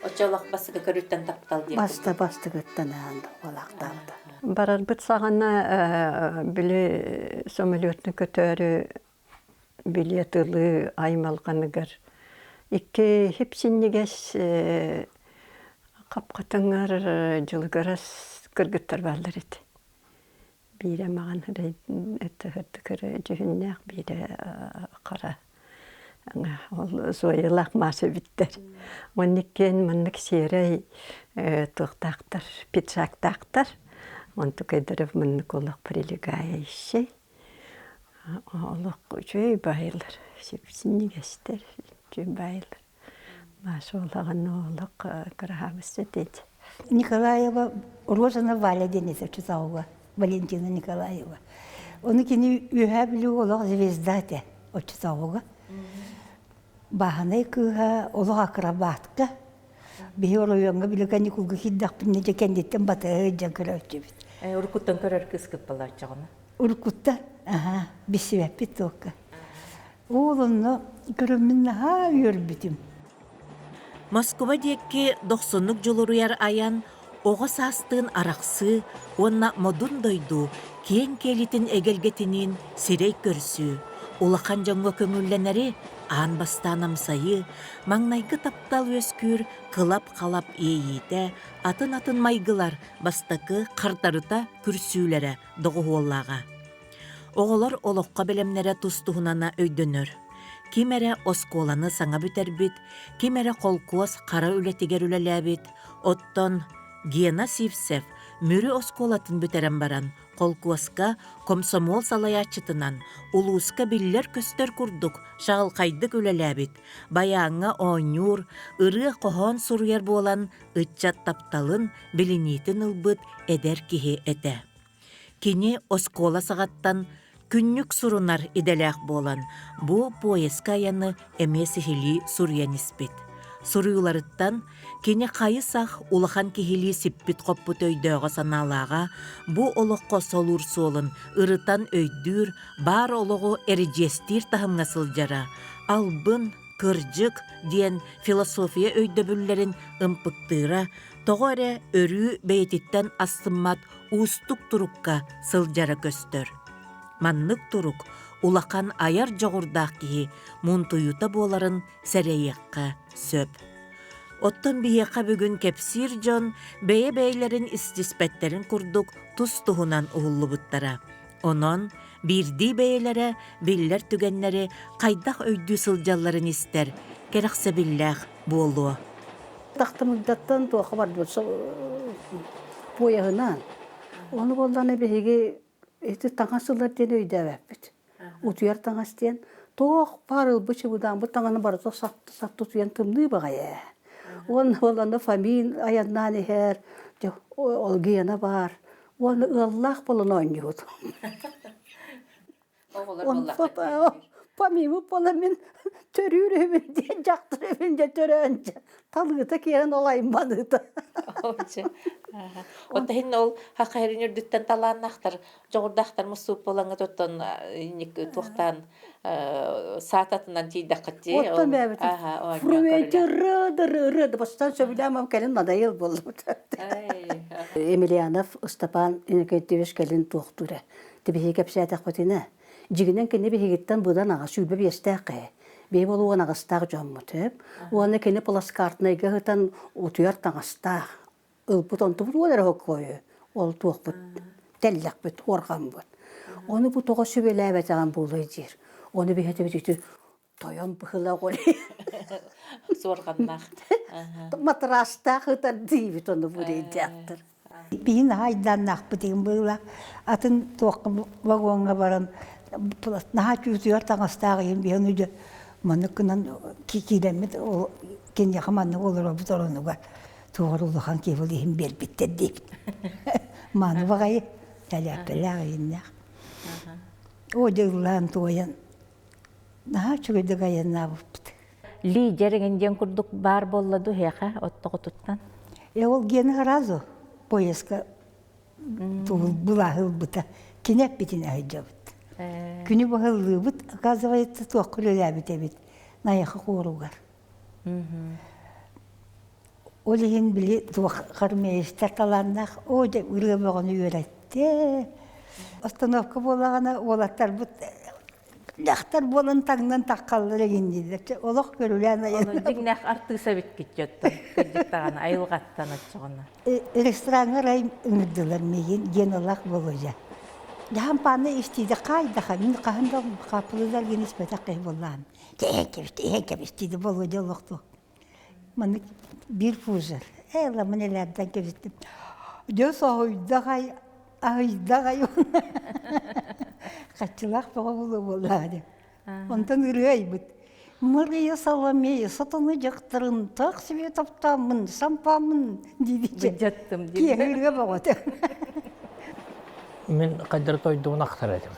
Оччолох бастакы көрүттэн таптал диэн. Баста бастакыттан олохтообута. Барарбыт саҕана били самолетны көтөөрү билет ылыы аймалҕаныгар икки хипсинньигэс хапхатыҥар дьылыгырас кыргыттар бааллар этэ. Биирэ маҕан ырай дьүһүннээх, биирэ хара. Ол Зоялаах Маша эбиттэр. Уонна иккиэн маннык сиэрэй туохтаахтар, пиджактаахтар. Онтукайдара маннык олох прилегающай. Олох үчүгэй баайылар, сип-синньигэстэр, үчүгэй баайылар. Маша олоҕун олох кыраһаабысса этэ. Николаева Розана Валя диэн этэ оччотооҕуга Валентина Николаева. Ону кини Үөһээ Бүлүү олох звезда этэ оччотооҕуга. Бааһынай кыыһа олох акробатка. Биһи оройуоҥҥа били каникулга киирдэхпинэ дьэ кэнниттэн батыһа сылдьан көрөөччүбүт. Уруккуттан көрөр кыыс кыппалааччаҕына. Уруккуттан аһаа билсибэппит туокка. Ол онно көрөммүн наһаа үөрбүтүм. Москуба диэки дохсуннук дьулуруйар айан оҕо саастыын арахсыы уонна модун дойду киэҥ киэлитин эгэлгэтиниин сирэй көрсүү, улахан дьоҥҥо көҥүллэнэри аан бастаан амсайыы, маҥнайгы таптал үөскүүр кылап-халап иэйиитэ, атын-атын майгылар бастакы хардарыта күрсүүлэрэ доҕуһуоллааҕа. Оҕолор олоххо бэлэмнэрэ тус-туһунана өйдөнөр. Ким эрэ оскуоланы саҥа бүтэрбит, ким эрэ холкуос хара үлэтигэр үлэлээбит, оттон Гена Сивцев Мүрү оскуолатын бүтэрэн баран, холкуоска комсомол салайааччытынан улууска биллэр-көстөр курдук чаҕылхайдык үлэлээбит, байааҥҥа оонньуур, ырыа-хоһоон суруйар буолан ыччат тапталын, билиниитин ылбыт эдэр киһи этэ. Кини оскуола саҕаттан күннүк сурунар идэлээх буолан, бу поезка айаны эмиэ сиһилии суруйан испит. Суруйууларыттан кини хайы-сах улахан киһилии сиппит-хоппут өйдөөҕө-санаалааҕа, бу олоххо солуур суолун ырытан өйдүүр, баар олоҕу эридьиэстиир таһымҥа сылдьара, албын, кырдьык диэн философия өйдөбүллэрин ымпыктыыра, тоҕо эрэ өрүү бэйэтиттэн астыммат уустук турукка сылдьара көстөр. Маннык турук улахан айар дьоҕурдаах киһи муунтуйуута буоларын сэрэйиэххэ сөп. Оттон биһиэхэ бүгүн кэпсиир дьон бэйэ-бэйэлэрин истиспэттэрин курдук тус-туһунан уһуллубуттара. Онон биирдии бэйэлэрэ биллэр түгэннэри хайдах өйдүү сылдьалларын истэр кэрэхсэбиллээх буолуо. Тахтымыгдаттан туохха барбыт пуойаһынан. Ону буоллаҕына биһиги ити таҥас ылар диэн өйдөөбөппүт. Утуйар таҥас диэн туох баар ылбыт чыбыдаанбыт таҥаны барыта сапты утуйан тымныы баҕайы ээ. Уонна буоллаҕына Фомин айаннаан иһэр, ол Гена баар. Уонна ыаллаах буолан оонньуубут. Помимо буола мин төрүүр үһүбүн диэн дьахтар үһүбүн дьэ төрөөн дьэ талыыта киирэн ол айманыыта. Онто иһин ол хахайрын үрдүттэн талааннаахтар, дьоҕурдаахтар муссууп буолаҥҥа туттан туохтаан саататынан тиийдэххит дии. Оттон бэйэбит Фруэти бастан сөбүлээмэм кэлин надоел буоллубут. Емельянов Ыстапаан Иннокентьевич кэлин туохтуура. Тибиһи кэпсээтэхпитинэ, дьигинэн кини биһигиттэн быдан аҕа 25-тээх киһи. Биһи болуган аҕыстаах дьоммут. Уонна кини плацкартнайга ыһытан утуйар таҥастаах. Ылбыт онтубут уол эрэ хоккойу. Ол туохпут тэллэхпит, уорҕаммыт. Ону бу тоҕо сүбэлээбэтэҕим буолуой диир. Ону биһэтибит ити тойон быһыла оҕо Суорҕаннаах. Матрастаах ытар диибит ону бу диэхтэр. Биһин айдааннаахпыт игин быыла атын туохха вагоҥҥа баран наһаа чуутуйар таҥастаах иһин биһин үдэ маннык гынан киирэммит киниэхэ маннык олоробут оронугар туоҕар улахан киһи ол иһин биэрбиттэр диэбит мааны баҕайы тэлээппэлээх иһиннээх оо дьэ ыллаан туойан наһаа үчүгэйдик айаннаабыппыт Лидер эҥин диэн курдук баар буолла дуу эһиэхэ оттоҕутуттан? Э ол гиэнэ сразу поездка былааһы ылбыта. Кини эппитин аһыйдьабыт. Күнү быһыллыыбыт, оказывается, туохха үлэлээбит эбит Найахы куоругар. Ол иһин били туох хормейстер талааннаах, оо дьэ ырыа бөҕөнү үөрэттэ. Остановка буоллаҕына уолаттарбыт дьахтар буолан таҥнан таххаллар игин дииллэр. Олох көрүлээн айан. Дьиҥнээх артыыс эбиткит дьоттон, кырдьык даҕаны айылҕаттан оччоҕуна. Рестораҥҥа рай ыҥырдылар миигин Геналаах Володя. Дьаһампааны истииде хаайдаха, мин хаһан да хааппылыдар гин испэтэх киһи буоллаан. Иһэн кэбис, иһэн кэбис диidi Болуодьа олохту. Маннык биир фужер. Ээ, ламын элээрдэн кэбистим. Дьэ соһуйдахай, аһыйдахай Хаччылаах бөҕө буолуо буоллаҕа дии. Онтон ырыа айбыт. Мария Соломея сатаны дьахтарын таах себе таптааммын, сампааммын диидиччэ. Быдьаттым диир. Киэһэ ырыа бөҕөтө. Мин хайдары тойдубун ахтар этим.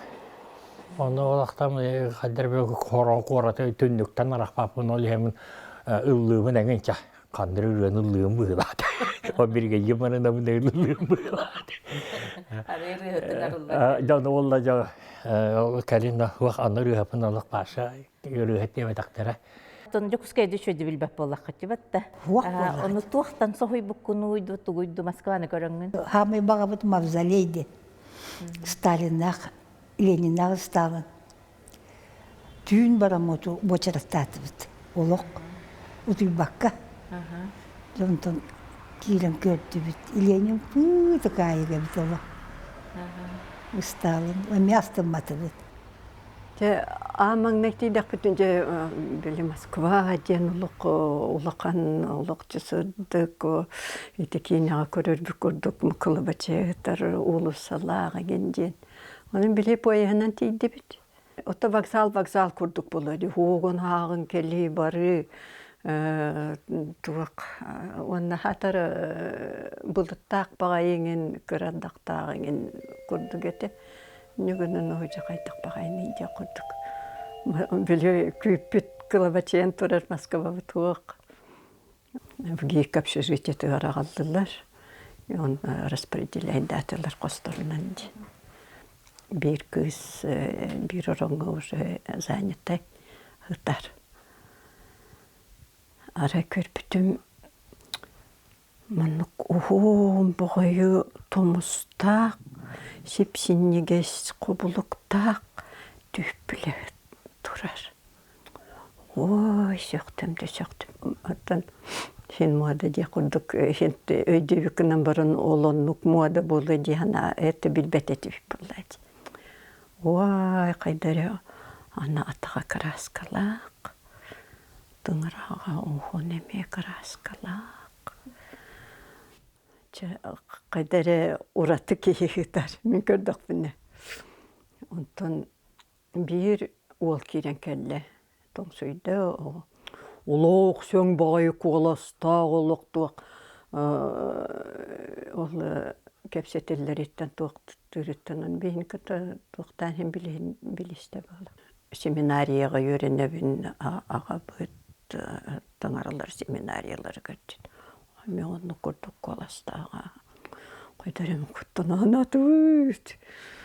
Онно ол ахтам хайдар хорон куораты түннүктэн арахпаппын ол иһэмин ыллыыбын эҥин ча ханныр ырыаны ыллыым быһыылаат. Ол биригэйим барынабын ыллыым быһыылаат. Ары ырыаһытын арыллар. Дьон уолла дьо кэлин уох анны ырыаһапын олох Паша ырыаһыт диэбэтэхтэрэ. Оттон Дьокуускайды үчүгэйди билбэт буоллаххыт дибатта. Хуох буоллаҕа. Ону туохтан соһуйбуккунуй ду тугуйду Москваны көрөҥҥүн? Хаамай баҕабыт мавзолей диэн. Сталиннаах, Лениннаах Сталин. Түүн бараммыту буочараттаатыбыт. Олох утуйбакка. Дьонтон киирэн көрдүбүт. Ленин пыытыкаайыга эбит олох. Ыстаалын эмиэ астымматыбыт. Дьэ, аан маҥнай тиийдэхпитинэ дьэ били Москва диэн олох улахан олох сырдык ити киинэҕэ көрөрбүт курдук кылабачыйытар уулуссалаах эҥин диэн. Онон били поеһынан тиийдибит. Ото вокзал вокзал курдук буолуо дии уһугун ааҕын кэлии барыы туох уонна хатар былыттаах баҕайы иҥин кыра ардахтаах иҥин курдук этэ. Ньыгынын уһуйдьа хайдах баҕайыный диэх курдук. Били күүппүт кылабачыйан турар Москвабыт суох. ВГИК общежитиетыгар аҕаллылар. Он распределяйдаатылар хосторунан дии. Биир кыыс биир ороҥҥо уже занятай ытар. Арай көрбүтүм Маннык уһун баҕайы тумустаах, сип-синньигэс хобулуктаах түүппүлэ турар. Ой, сөхтүм да сөхтүм. Оттон син муода диэх курдук син өйдүүбүккүнэн баран ол оннук муода буолуо дии санаа это билбэт этибит буоллаа дии. Ой, хайда эрэ аны атаҕа кырааскалаах Тыҥыраҕа уһун эмиэ кырааскалаах. Чэ, хайда эрэ ураты киһи ыытар, мин көрдөхпүнэ. Онтон биир уол киирэн кэллэ, тоҥсуйда, олох сөҥ баҕайы куоластаах олох туох ол кэпсэтэллэриттэн туох тыырыттан биһин кытта туохтаан иһин билистэ буола. Семинарияҕа үөрэнэбин, аҕабыт таҥаралар семинарияларыгар диэн. Мин оннук курдук куоластааҕа. Хайдарым куттанаанатыбыт.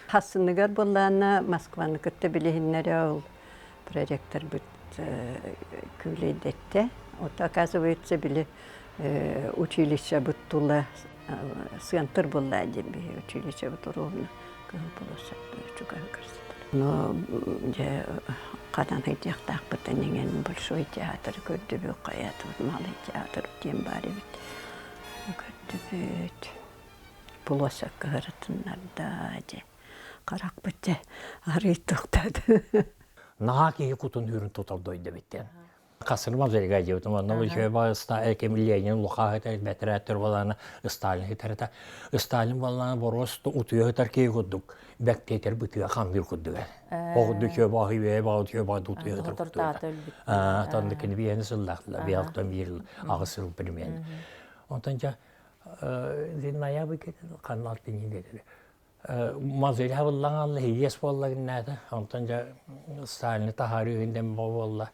Хассыныгар буоллаана Москваны кытта билиһиннэрэ ол проректорбыт күүлэйдэттэ. Вот оказывается били училищебыт тула сыантыр буолла диэн биһи училищебыт уруһуна кыһыл болуоссат чугаһыгар сытар. Но дьэ ханан сылдьыахтаахпытын иҥэн Большой театр көрдүбүт, хайаатыбыт Малый театр диэн баар эбит. Көрдүбүт. Площадка ырытыннарда дьэ харахпыт дьэ арыый тохтоото. Наһаа киһи кутун үрүн тутар дойду эбит диэн. Хасырма зэрига диэбитим. Онно еще Ленин Луха бэтэрээттэр буолаана Сталин хитэрэтэ. Сталин буоллаана боруос утуйа хытар киһи курдук бэктиэтэр бытыа хамныыр курдук. Оҕуду үчүө баҕы үө баҕы үчүө баҕы утуйа хытар курдук. Тонна кини биэни сыллаахтыла биалтан биир аҕыс сыл примерно. Онтон дьэ ноябрь ханна алтынньы диэтилэр. Мазель хабыллаҥалла иэс буолла гиннээтэ. Онтон дьэ Сталины таһаарыы иһин буолла.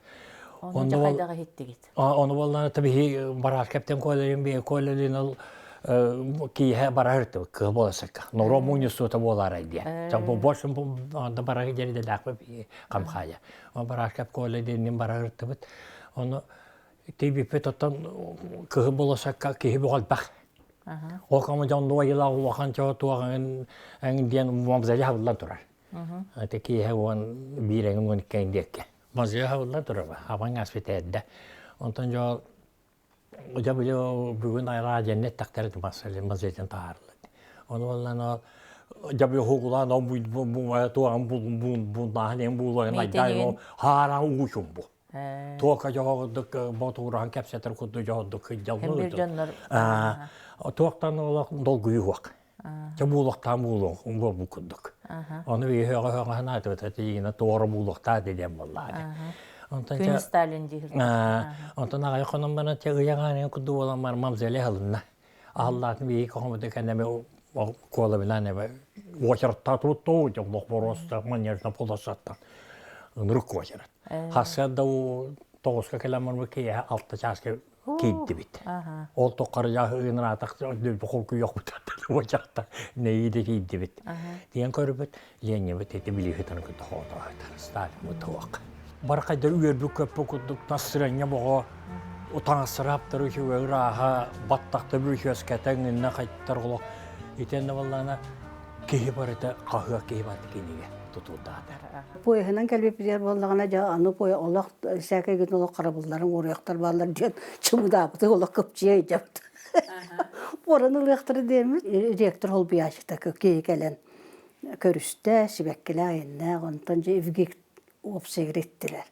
Ону дьэ хайдах иһиттигит? Ону буоллаана биһи бараар кэптен койлерин бие койлерин ол киэһэ барар кыыл буола сакка. Норо муньусуота буолаарай диэн. Бу больше онда барар дьэридэлээхпэ биһи хамхаайа. Бараар кэп койлерин барар ыртыбыт. Ону тиийбиппит оттон кыһыл болосакка киһи буолбах. Ол кому дьон дуойла улахан чоо туох эҥин диэн мавзолей хабыллан турар. Аты киэһэ уон биир эҥин уон икки диэкке. Мавзолей хабыллан турар абаң аспит эрдэ. Онтон дьол дьэ били бүгүн айраа дьэннет тахтары мавзолейтан таһаарылар. Ону боллан ол Дьаби хугулаан он туаан буннааһын эн буулаан айдаан хаараа уучум бу. Туока дьоҕурдук ботуураан кэпсэтэр курдук дьоҕурдук Хэмбир дьоннор Туохтан олох долгуйуох. Дьэ буулуохтаан буулуох буолбут курдук. Ону үһөҕө ханаатыбыта тиийинэ туора буулуохтаа диэн буоллаа. Онтон Күн Сталин диир. Онтон аҕай хонон баран те ыйаҕаан курдук буолан бар мамзеле аһылынна. Аһыллаатын биһиги хомута кэннэми куолабынан эбэ уочараттаа туттуу дьоллох боруоста манньарна полосаттан ынырык уочарат. Хасыа да тоҕуска кэлэн барбыт киэһэ алта чааска киирдибит. Ол тоққарыйа ыыныраатах холкуйохпут уочарта нэйиде киирдибит. Диэн көрбүт Ленябыт эти билиһитан кытта хоотоохтар Сталин туох. Бархайдар үөрбүт көппү курдук насырanya боҕо утаҥасыраптар үчүгэй ырааһа баттахта бүрүчүөскэтэ инна хайттар олох итиэннэ баллаана киһи барыта хаһыа киһи барыта кинигэ тутурдаатар. Поеһынан кэлбиппитигэр буоллаҕына дьэ аны пое олох сээкэй гын олох харабылларын уоруйахтар бааллар диэн чымыдаабыты олох кыпчыйа ыйдьабыт. Уоран ылыахтара диэммит ректор холбуйааччыта киһи кэлэн көрүстэ, сибэккилээх айаннаах, онтон дьэ Евгик уопсайыгар иттилэр.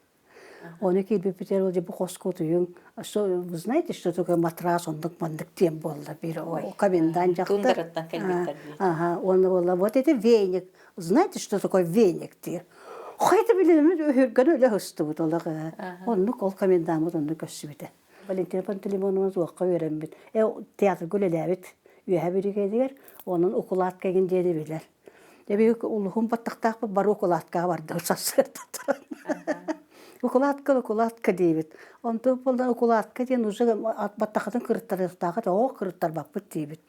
Ону киирбиппитигэр ол дьэ бу хоско утуйуҥ, вы знаете, что такое матрас оннук-маннык диэн буолла биир комендант дьахтар. Туундараттан кэлбиттэр дии. Ага, уонна буолла вот это веник. Знаете, что такое веник диир. Хайта билиммит өһүргэн өлө ыстыбыт олох. Оннук ол комендаммыт оннук көрсүбүтэ. Валентина Пантелеймоновна туохха үөрэммит. Э, театрга үлэлээбит үөһэ биригээдигэр, онон укулаат кэгин диэни билэр. Эби улуһум баттахтаахпыт бары укулааткаҕа барды сарсыарда туран. Укулаатка, укулаатка диибит. Онтон буолла укулаатка диэн уже баттахатын кырыттарыахтаахыт, оо кырыттарбаппыт диибит.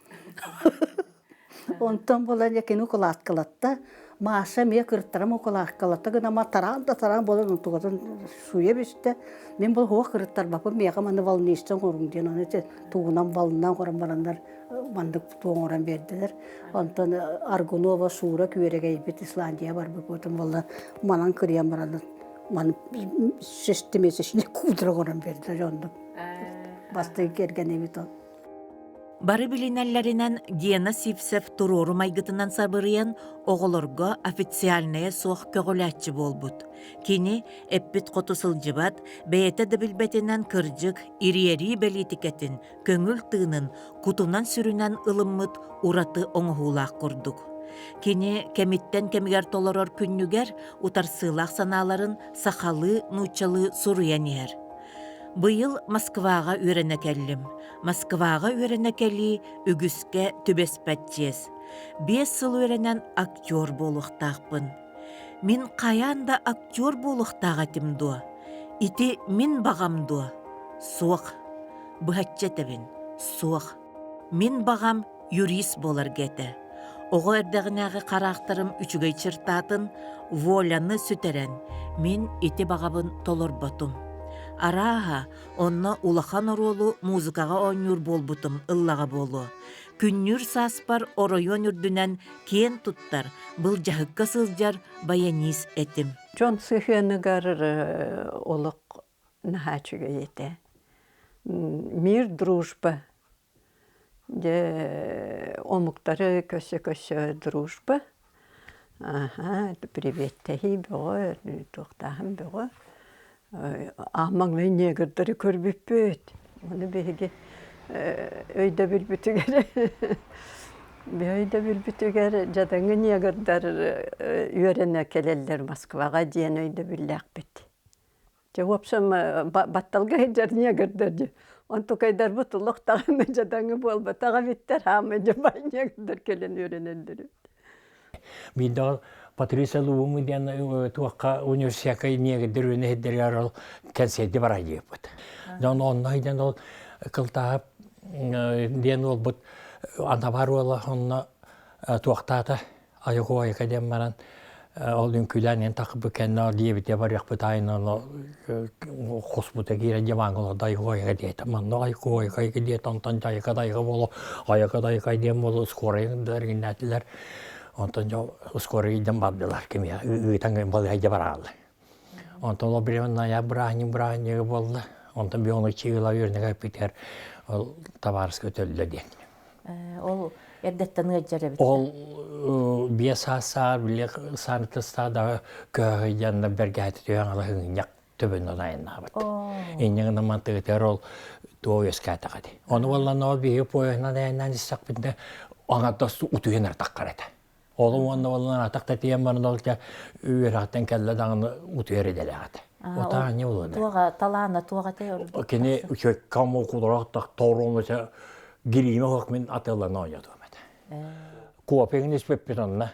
Онтон буолан кини укулааткалатта. Маша эмиэ кырыттарам укулааткалатта гына тараан да тараан буолан онтугатын сууйа түстэ. Мин бұл хуох кырыттарбаппын миэхэ маны волнистан оҥоруҥ диэн ону тугунан волна оҥорон бараннар маннык туу оҥорон биэрдилэр. Онтон Аргунова Суура күөрэгэйбит Исландия барбыппытын буолла манан кырыйан баран маны шестимесячный кудра оҥорон биэрдилэр оннук. Бастакы кэргэнибит ол. Бары билинэллэринэн Гена Сивцев туруору майгытынан сабырыйан оҕолорго официальнайа суох көҕүлээччи буолбут. Кини эппит хоту сылдьыбат, бэйэтэ да билбэтинэн кырдьык, ириэрии бэлиитикэтин, көҥүл тыынын кутунан-сүрүнэн ылыммыт ураты оҥоһуулаах курдук. Кини кэмиттэн кэмигэр толорор күннүгэр утарсыылаах санааларын сахалыы-нууччалыы суруйан иһэр. Быйыл Москваҕа үөрэнэ кэллим. Москваҕа үөрэнэ кэлии үгүскэ түбэспэт чиэс. 5 сыл үөрэнэн актер буолуохтаахпын. Мин хайаан да актер буолуохтаах этим дуо? Ити мин баҕам дуо? Суох. Быһаччы этэбин, суох. Мин баҕам юрист буоларга этэ. Оҕо эрдэҕинээҕи хараахтарым үчүгэй чертатын, воляны сүтэрэн, мин ити баҕабын толорботум. Арааһа, онно улахан оруолу музыкаҕа оонньуур буолбутум ыллаҕа буолуо. Күннүүр сааспар оройуон үрдүнэн киэн туттар, былдьаһыкка сылдьар баянист этим. Дьон сыһыаныгар олох наһаа үчүгэй этэ. Мир, дружба Дьэ омуктары көрсө-көрсө дружба, аһа приветтэһии бөҕө, туохтааһын бөҕө. Аан маҥнай негрдары көрбүппүт. Ону биһиги өйдөбүлбүтүгэр өйдөбүлбүтүгэр дьадаҥы негрдар үөрэнэ кэлэллэр Москваҕа диэн өйдөбүллээхпит. Дьэ, в общем, батталга сылдьар негрдэр дьэ. Онтукайдарбыт олох даҕаны дьадаҥы буолбатах эбиттэр, хаамай дьэ бай негрдэр кэлэн үөрэнэллэр эбит. Биирдэ ол Патриция Лууму диэн туохха университекка негрдэр үөрэнэ сирдэригэр ол кэнсиэрди барай диэппит. Дьон онно сылдьан ол кылтааһап диэн уолбут Анабар уола онно туохтаата айыкуойка диэн баран ол үҥкүүлээн иһэн тахпыт кэннэ диэбитэ барыахпыт аайын хоспута киирэн дьыбааҥҥа олордо айыкуойка диэтэ манна айыкуойка диэтэ онтон дьайыка дайыка буолу айыка дайыка диэн буолу скорай эргиннээтилэр онтон дьэ скорай илдьэн бардылар кимиэ ыытан балыһайдьа барааллар онтон ол бириэмэ бырааһынньык бырааһынньыгы буолла онтон биону чыыла үөрэнэ кэлбитигэр ол табаарыска өтөллө диэн. Ол эрдэттэн ыалдьар эбит. Ол биэс саас били саанытыстаада көһөйдянна бэргэһэти түһэн алаһыҥньак төбөнөн айаннаабыт. Инньэ гынан мантыгытыгар ол туо үөскээтэҕэ дии. Ону буоллан ол биһиги поеһынан айаннаан истэхпитинэ аҥардас утуйан артаххар этэ. Ол уонна буоллан атах тэтийэн баран ол үөрэхтэн кэллэ даҕаны утуйар идэлээх этэ. Отаанньа буолуо. Туоҕа талаана туоҕа этэй ордук. Кини үчүгэйкам кудурах торуун гириимэ хоох мин атыылана оонньотуом этэ. Копиҥин испиппит онно.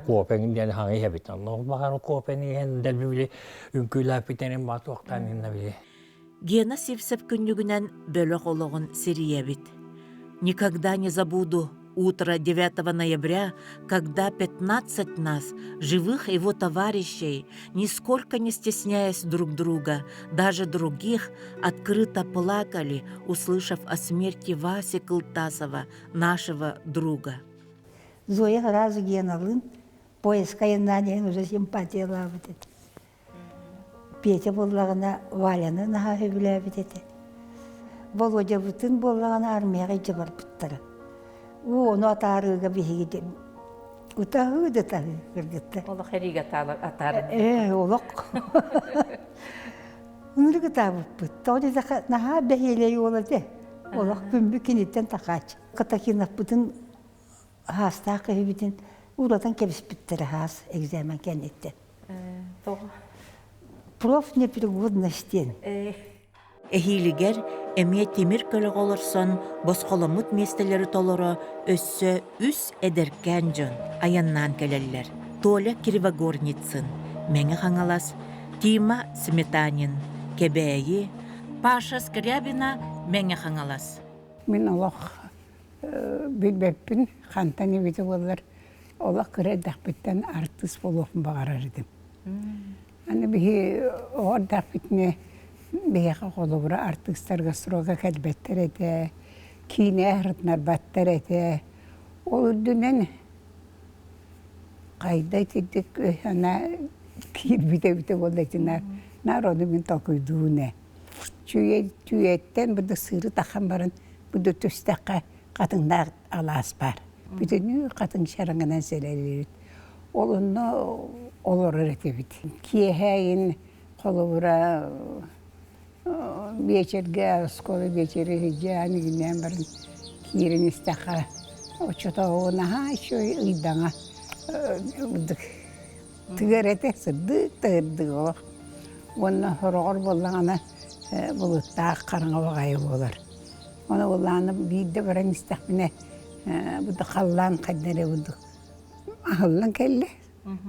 Копиҥ диэн хаҥы иһэбит. Онно баҕар копиҥ иһэн дэлби били үҥкүүлээппитэрин ба туохтаан инна били. Гена Сивцев күннүгүнэн бөлөх олоҕун сирийэбит. Никогда не забуду утро 9 ноября, когда 15 нас, живых его товарищей, нисколько не стесняясь друг друга, даже других, открыто плакали, услышав о смерти Васи Кылтасова, нашего друга. Зоя сразу Геналын поездка айаннаан иһэн уже симпатиялаабыт этэ. Петя буоллаҕына Валяны наһаа сөбүлээбит этэ. Володябытын буоллаҕына армияҕа илдьэ барбыттара. Уу ону атаарыыга биһиги утаһыы да таһыы кыргыттар. Олох эриигэ атааран. Ээ, олох. Ынырык ытаабыппыт. Тоҕо диэтэххэ наһаа бэһиэлэй уол этэ. Олох күммүт киниттэн тахааччы. Катакиновпытын хаастаах киһибитин ууратан кэбиспиттэрэ хаас экзамен кэнниттэн. Тоҕо? Профнепригодность диэн. Эһиилигэр эмиэ тимир көлөҕө олорсон босхоломмут миэстэлэри толоро өссө үс эдэркээн дьон айаннаан кэлэллэр. Толя Кривогорницын, Мэҥэ Хаҥалас, Тима Сметанин, Кэбээйи, Паша Скрябина, Мэҥэ Хаҥалас. Мин олох билбэппин, хантан эбитэ буоллар, олох кыра эрдэхпиттэн артыыс буолуохпун баҕарар этим. Аны биһи оҕо эрдэхпитинэ биһиэхэ холобура артыыстарга срога кэлбэттэр этэ, киинэ аһарытынарбаттар этэ. Ол үрдүнэн хайда итирдик санаа киирбит эбитэ буолла ити наар наар ону мин толкуйдуубун ээ. Түүйэттэн бу сыыры тахан баран бу түстэххэ хатыҥнаах алаас баар. Бүтүннүү хатыҥ чараҥынан сэлэлиибит. Ол онно олорор этибит. Киэһээйин холобура биэчэргэ оскуола биэчэри сылдьан игиннээн баран киирэн истэххэ оччотооҕу наһаа үчүгэй ыйдаҥа тыгар этэ сырдык да сырдык олох уонна сороҕор буоллаҕына былыттаах хараҥа баҕайы буолар Ону былааны биирдэ баран истэхпинэ бу халлаан хайда эрэ бурдук аһыллан кэллэ.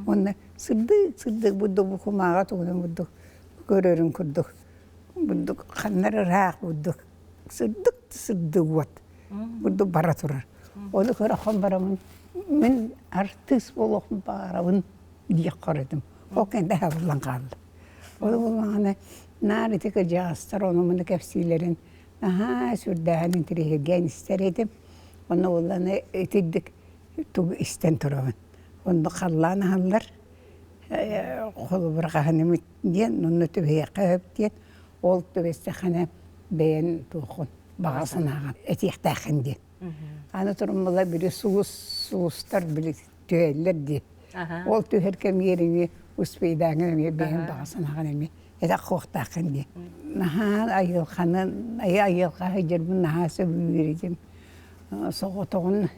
Уонна сырдык сырдык бурдук бу кумааҕа тугунан бурдук көрөрүн курдук бурдук ханна эрэ ыраах бурдук сырдык сырдык уот бурдук бара турар. Ону көрөххөн бараммын мин артыыс буолуохпун баҕарабын диэх этим. Ол кэннэ аһыллан хаалла. Ол буоллаҕына наар ити кырдьаҕастар ону-маны кэпсиилэрин Наһаа сүрдээҕин интэриэһиргээн истэр этим. Онно буоллаҕына итирдик тугу истэн турабын. Онно халлаан аһаллар, холобура хаһан эмит диэн, онно түбэһиэххэ сөп диэн, ол түбэстэххинэ бэйэн туоххун баҕа санааҕын этиэхтээххин диэн. Аны туруммула били сулус сулустар били түһэллэр дии. Ол түһэр кэмигэр эмиэ успейдааҥҥын эмиэ бэйэн баҕа санааҕын эмиэ этэх хуохтааххын дии. Наһаа айылҕаны айылҕа сылдьарбын наһаа сөбүлүүр этим. Соҕотоҕун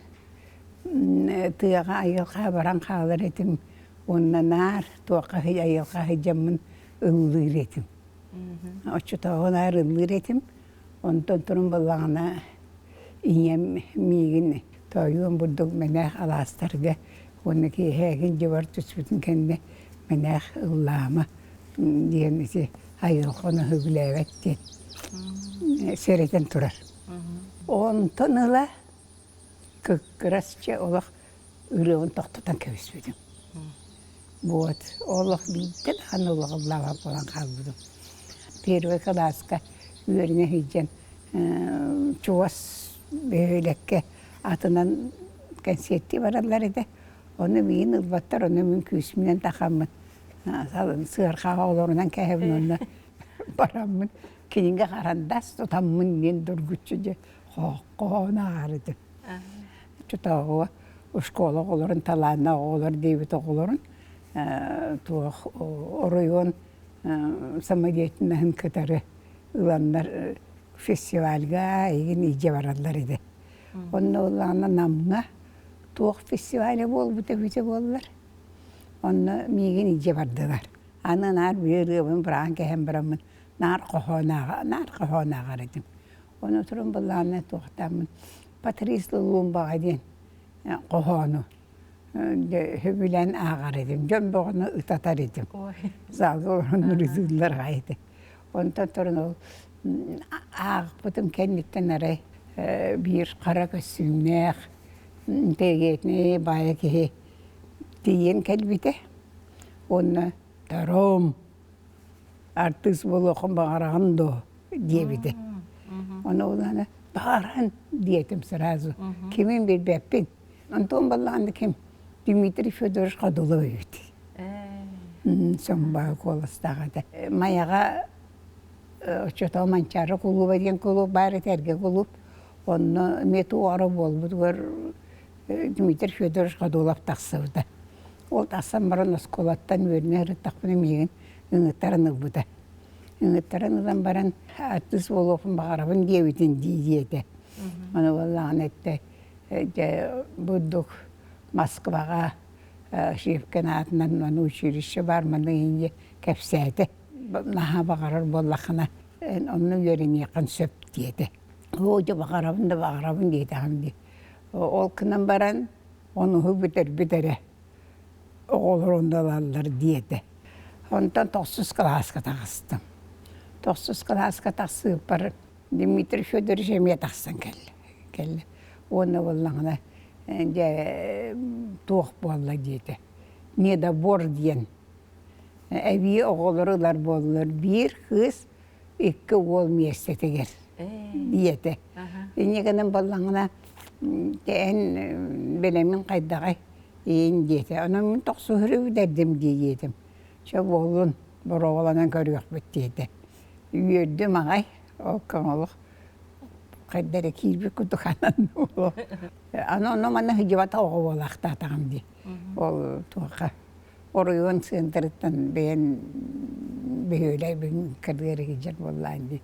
тыаҕа айылҕа баран хаалар этим уонна наар туохха айылҕа сылдьаммын ыллыыр этим. Оччотооҕу наар ыллыыр этим. Онтон туран буоллаҕына ийэм миигин тоойуом бурдук мэнээх алаастарга уонна киэһээгин дьыбар түспүтүн кэннэ мэнээх ыллаама диэн ити айылҕа ону сөбүлээбэт диэн сэрэтэн турар. Онтон ыла кыккырас чэ олох ырыабын тохтотон кэбиспитим. Вот олох биирдэ даҕаны олох ыллаабат буолан хаалбытым. Первый кылааска үөрэнэ сылдьан чугас бөһүөлэккэ атынан кэнсиэртии бараллар этэ. Ону миигин ылбаттар, ону мин күүспүнэн тахаммын сыарҕаҕа олорунан кээһэбин уонна бараммын кинигэ харандаас тутаммын диэн доргуччу дьэ хоһоон ааҕар этим. Чотооҕуга школа оҕолорун, талааннаах оҕолор диэбит оҕолорун туох оройуон самодеятельноһын кытары ыланнар фестивальга эйигин илдьэ бараллар этэ. Онно ыллаҕына Намҥа туох фестиваля буолбута эбитэ буоллар. Онно миигин илдьэ бардылар. Аны наар биир ырыабын быраҕан кэһэн бараммын наар хоһоон ааҕа наар хоһоон ааҕар этим. Ону туран былаанна туохтааммын Патрис Лулумбаҕа диэн хоһоону сөбүлээн ааҕар этим. Дьон бөҕөнү ытатар этим. Залга олорон ырытыыллар аҕай этэ. Онтон туран ол ааҕпытым кэнниттэн арай биир хара көстүүмнээх интеллигентнэй баайа киһи тиийэн кэлбитэ уонна «Таром, артыыс буолуоххун баҕараҕын дуо?» диэбитэ. Ону улаана «Баҕаран» диэтим сразу. Кимин билбэппин. Антон баллаҕана ким? Дмитрий Федорович Ходулов эбит. Сомбаа куоластаах этэ. Майаҕа оччотоо Манчаары кулууба диэн кулууп баар этэ, эргэ кулууп. Онно эмиэ туох буолбутугар Дмитрий Федорович Ходулов тахсыбыта. Ол тахсан баран оскуолаттан үөрэнэ сырыттахпына миигин ыҥыттаран ылбыта. Ыҥыттаран ылан баран артыыс буолуохпун баҕарабын диэбитин дии диэтэ. Ону буоллаҕына эттэ дьэ бурдук Москваҕа Шипкин аатынан маны училище баар маны инньэ кэпсээтэ. Наһаа баҕарар буоллаххына эн онно үөрэниэххин сөп диэтэ. Оо дьэ баҕарабын да баҕарабын диэтэҕим дии. Ол гынан баран онуһу бүтэрбит эрэ оҕолор онно ылаллар диэтэ. Онтон тохсус кылааска таҕыстым. Тохсус кылааска тахсыыппар Дмитрий Федорович эмиэ тахсан кэллэ. Кэллэ. Уонна буоллаҕына дьэ туох буолла диэтэ. Недобор диэн эбии оҕолору ылар буоллулар. Биир кыыс икки уол миэстэтигэр диэтэ. Инньэ гынан буоллаҕына эн бэлэмин хайдаҕай иин диэтэ. Онон мин тохсуһуру бүтэрдим дии диэтим. Чэ буоллун, боруобаланан көрүөхпүт диэтэ. Үөрдүм аҕай, ол көҥүл хайда эрэ киирбит курдук анан Аны онно манна сылдьыбата оҕо буолаахтаатаҕым дии. Ол туохха оройуон центрыттан бэйэн бөһүөлэйбин кырдыар сылдьар буоллаан дии.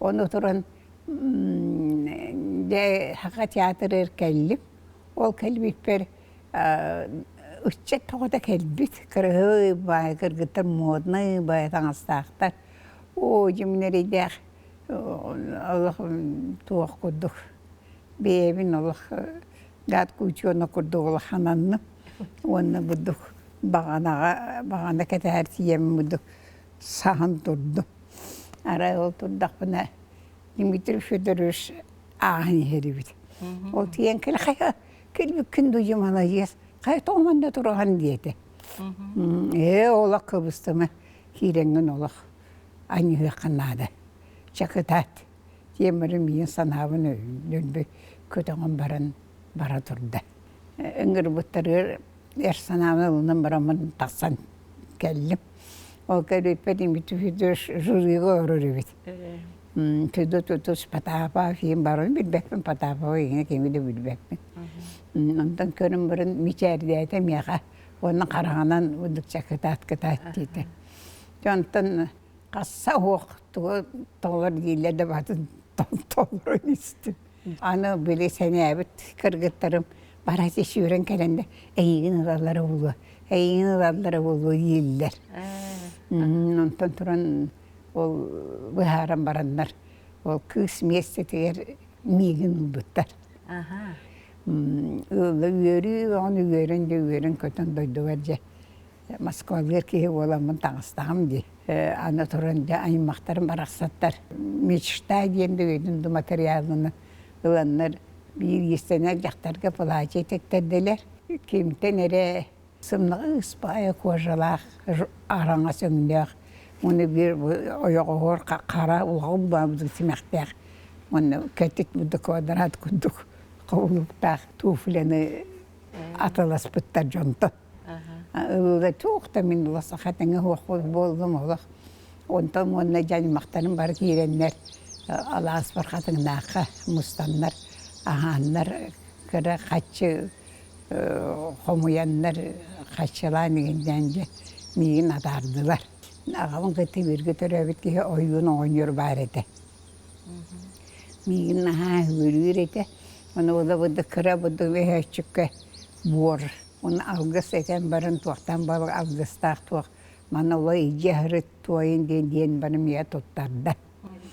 Ону туран дьэ Саха театрыгар кэллим. Ол кэлбиппэр ыччат тоҕото кэлбит. Кырыһы баай кыргыттар моднай баай таҥастаахтар. Оо, дьимнэрийдээх олох туох курдук бэйэбин олох гадкий учуонай курдук улахананным уонна бурдук баҕанаҕа баҕана кэтэһэр тиийэммин бурдук саһан турдум. Арай ол турдахпына Дмитрий Федорович ааһан иһэр эбит. Ол тиийэн кэлэ хайа кэлбиккин дуу маладьыас хайа тоҕо манна тураҕын диэтэ. Ээ олох кыбыстыма киирэҥҥин олох анньыһыахха наада. Чакытаат тиэмэри миигин санаабын өлбү көтөҕөн баран бара турда. Ыҥырбыттарыгар эр санаабын ылынан бараммын тахсан кэллим. Ол кэлбиппэр Дмитрий Федорович жюрига олорор эбит. Федот Федотович Потапов иһин баран билбэппин, Потапова иһин кими да билбэппин. Онтон көрөн баран мичээрдээтэ миэхэ уонна хараҕынан удукча кытаат кытаат диэтэ. Онтон хасса уох тугу толор дииллэр да батын толорон истим. Аны били сэнээбит кыргыттарым барати сүүрэн кэлэннэр эйигин ылаллара буолуо, эйигин ылаллара буолуо дииллэр. Онтон туран ол быһааран бараннар ол кыыс миэстэтигэр миигин ылбыттар. Ыла үөрүү оҕону үөрэн да үөрэн көтөн дойдубар дьэ Москвалыыр киһи буоламмын таҥастаҕым дии. Аны туран дьэ аймахтарым барахсаттар мечта диэн дойдун ду материалын ыланнар биир иистэнэр дьахтарга платье тиктэрдилэр. Кимтэн эрэ сымнаҕас ыспаайа кожалаах араҥас өҥнөөх уонна биир ойоҕоһуор хара улахан баабыт симэхтээх уонна кэтит будда квадрат курдук хобулуктаах туфляны атыласпыттар дьонтон. Ылыыга туох да мин ыла саха тэҥэ суох буоллум олох. Онтон уонна дьаймахтарым бары киирэннэр алаас бархатыҥнаахха мустаннар, аһааннар. Кыра хаччы хомуйаннар хаччылаан игиннээн дьэ миигин атаардылар. Аҕабын кытта бииргэ төрөөбүт киһи ойуун оҕонньор баар этэ. Миигин наһаа үөрүүр этэ. Ону була быды кыра быды өһөөччүккэ буор. Уну алгыс этэн баран туохтан балык алгыстаах туох маны ола илдьэ сырыт туойун диэн диэн баран миэ туттарда.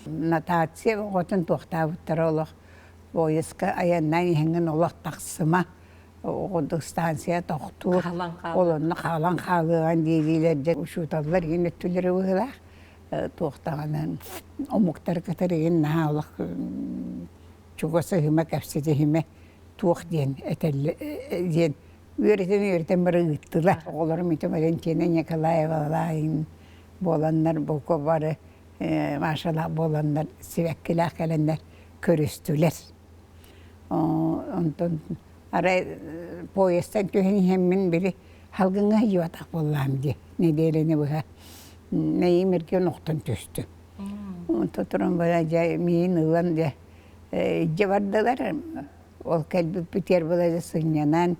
Нотация оҕотун туохтаабыттара олох поездка айаннаан иһэҥҥин олох тахсыма оҕодук станция тохтуур ол онно хаалан хаалыаҕын диэриилэр дьэ учууталлар игин өттүлэрэ быһыылаах туох даҕаны омуктар кытары игин наһаа олох чугас ыһыма кэпсэтиһимэ туох диэн этэллэ диэн үөрэтэн үөрэтэн бары ыыттылар оҕолорум ити Валентина Николаевалаайын буоланнар бука бары Машалаах буоланнар сибэккилээх кэлэннэр көрүстүлэр онтон арай поездтан түһэн иһэммин били салгыҥҥа сылдьыбатах буоллаҕым дии нэдиэлэни быһа мэйиим эргийэн охтон түстүм онтон туран бара дьэ миин ылан дьэ илдьэ бардылар ол кэлбиппитигэр была дьэ сынньанан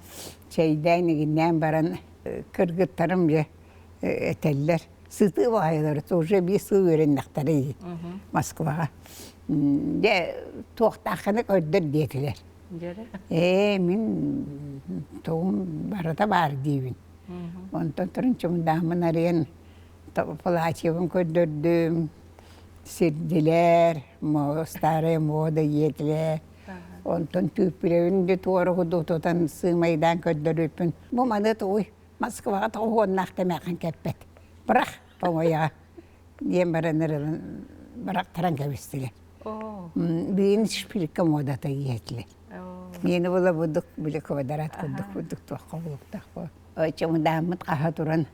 чэйдээн игиннээн баран кыргыттарым дьэ этэллэр сытыы баҕайылар уже биир сыл үөрэннэхтэрэ Москваҕа дьэ туохтааххына көрдөр диэтилэр ээ мин тугум барыта баар диибин онтон туран чымдааммын арыйан платьебын көрдөрдүм сирдилэр старая мода диэтилэр онтон түүппүлэбин де туора тутан сыымайдаан көрдөрүппүн бу маны тугуй Москваҕа тоҕуһуоннаах тэмээхин кэппэт. Бырах помойаҕа диэн баран ырылын бырахтаран кэбистилэр. Биин шпилька муодата иһэтилэр. Миэни була будук били квадрат курдук курдук туохха булуктах бу. Чымыдааммыт хаһа туран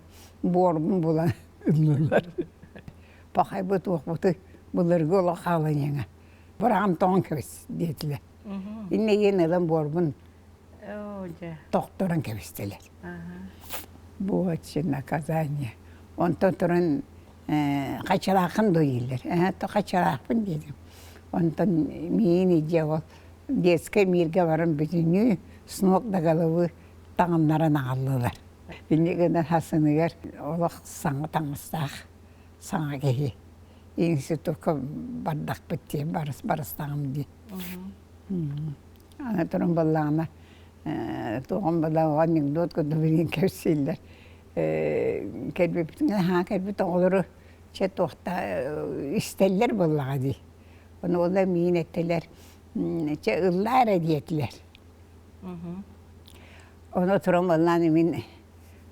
буорбун булан ыллылар. Пахай бу туохпутуй былыргы олох хааланьаҥа. Быраҕан тоҕон кэбис диэтилэр. Иннэ иэн ылан буорбун тохторон кэбистилэр. Бу очень наказание. Онтон туран хачараахын дуйиллэр. То хачараахпын диэтим. Онтон миин идьэ ол детскай миргэ баран бүтүннүү с ног до головы таҥыннаран аҕаллылар. Инньэ гынан хасыныгар олох саҥа таҥастаах саҥа киһи институкка бардахпыт диэн барыс барыстаҕым дии. Аны туран буоллаҕына туоҕум буолла анекдот курдук билигин кэпсииллэр. Кэлбиппитин наһаа кэлбит оҕолору чэ туохта истэллэр буоллаҕа дии. Ону уола миин эттилэр чэ ыллаа эрэ диэтилэр. Ону туран буоллаан мин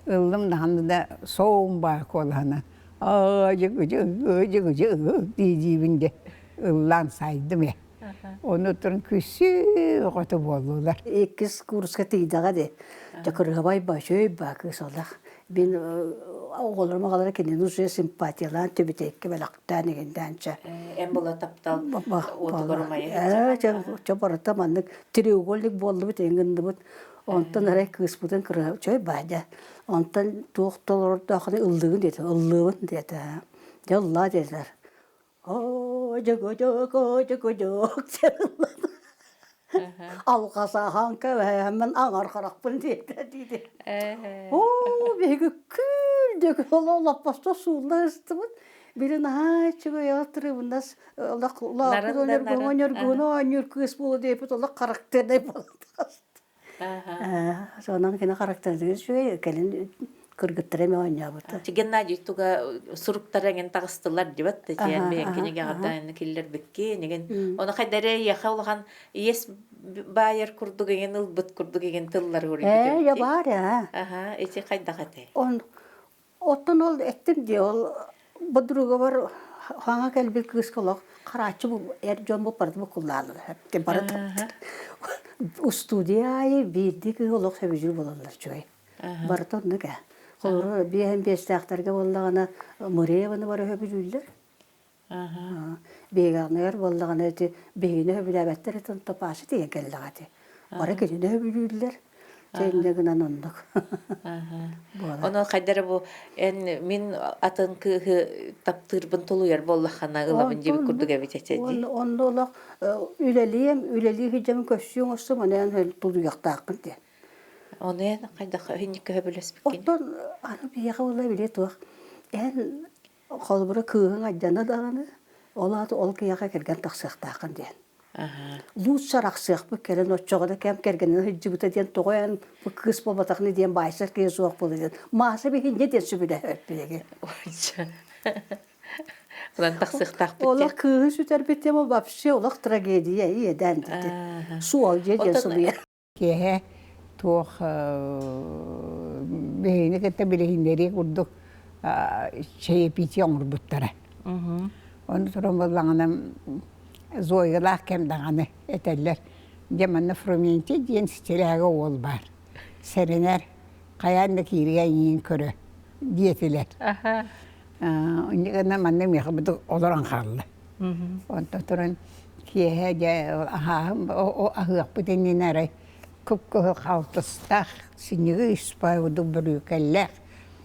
ыллым даҕаны да соум баа куолаһынан аа дьыгы-дьыгы дьыгы-дьыгы дии диибин де ыллаан сайдым ээ. Ону туран күсүү оҕото буоллулар. Иккис курска тиийдэҕэ дии. Дьэ кырыһабай ба, үчүгэй ба кыыс олох. Мин оҕолорум аҕалара кинини уже симпатиялаан түбүтэйкэ бэлэхтээн игиндээн чэ. Эн була таптал уотугар умайа Чэ барыта маннык треугольник буоллубут эҥин Онтон арай кыыспытын кырыһа үчүгэй баа дьэ. Онтон туох толорордоохуна ыллыгын диэтэ, ыллыыбын диэтэ. Дьэ ыллаа диэтилэр. Оо-дьугу-дьугу-дьугу-дьук Алҕасаһан кэбиһэммин аҥар харахпын диэтэ диidi. Оо, биһиги күл олоппосто суулла ыстыбыт. Били наһаа үчүгэй алтырыбыннас олох лааппын оонньуур кыыс буолу диэпит олох характернай буолан Сонон кини характердыыр үчүгэй, кэлин кыргыттара эмиэ оонньообута. Геннадий туга суруктара эҥин таҕыстылар дибат да тиэн бэйэн кинигэҕэ киллэрбикки нигин ону хайдары эйиэхэ улахан иэс баайар курдук игин ылбыт курдук игин тыллары Ээ, я баар ээ. Аха, ити хайдах этэй? Он Оттон ол эттим дии, ол подругабар хаҥа кэлбит кыыска олох харааччы эр дьон бу барыта буккуллааллар бары устудия аайы биирдии кыыһы олох сөбүлүүр буолаллар үчүгэй. Барыта оннук ээ. Холобура биэһин биэстээхтэргэ буоллаҕына Мурееваны бары сөбүлүүллэр. Биһиги буоллаҕына ити биһигини сөбүлээбэттэр этэ онто Паша тиийэн кэллэҕэ ити. Бары кинини сөбүлүүллэр. Чэ инньэ гынан оннук буолар. Ону хайдара бу эн мин атын кыыһы таптыырбын тулуйар буоллаххына ылабын диэбит курдук эбит этэ дии. Онно олох үлэлиэм, үлэлии сылдьабын көрсүөҥ оссом, ону эн тулуйуохтааххын диэн. Ону эн хайдах инникке сөбүлэспиккин? Оттон аны биһиэхэ буолла били туох эн холобура кыыһыҥ айдана даҕаны ол аата ол киһиэхэ кэргэн тахсыахтааххын диэн. Лучше арахсыахпыт кэлин оччоҕуна кэм кэргэнин сылдьыбыта диэн тоҕо эн бу кыыс буолбатахны диэн баайсар киһи суох буолла диэн Мааса биһинньэ диэн сүбүлэһэбит биһиги. Ылан тахсыахтаахпыт Олох кыыһы сүтэрбит тема вообще олох трагедия иэдээн дити. Суол дьиэ диэн сылыйар. Киэһэ туох биһигини кытта билиһиннэрии курдук чаепитие оҥорбуттара. Ону туран буоллаҕына Зоялаах кэм даҕаны этэллэр. Дьэ манна Фрументий диэн ситилээгэ уол баар. Сэрэнэр, хайаан да кииригэ эйиигин көрө диэтилэр. Инньэ гынан манна миэхэ олорон хаалла. Онтон туран киэһэ дьэ аһааһын аһыахпыт иннинэ арай кып-кыһыл хаалтыстаах синньиги испай курдук бүрүүкэллээх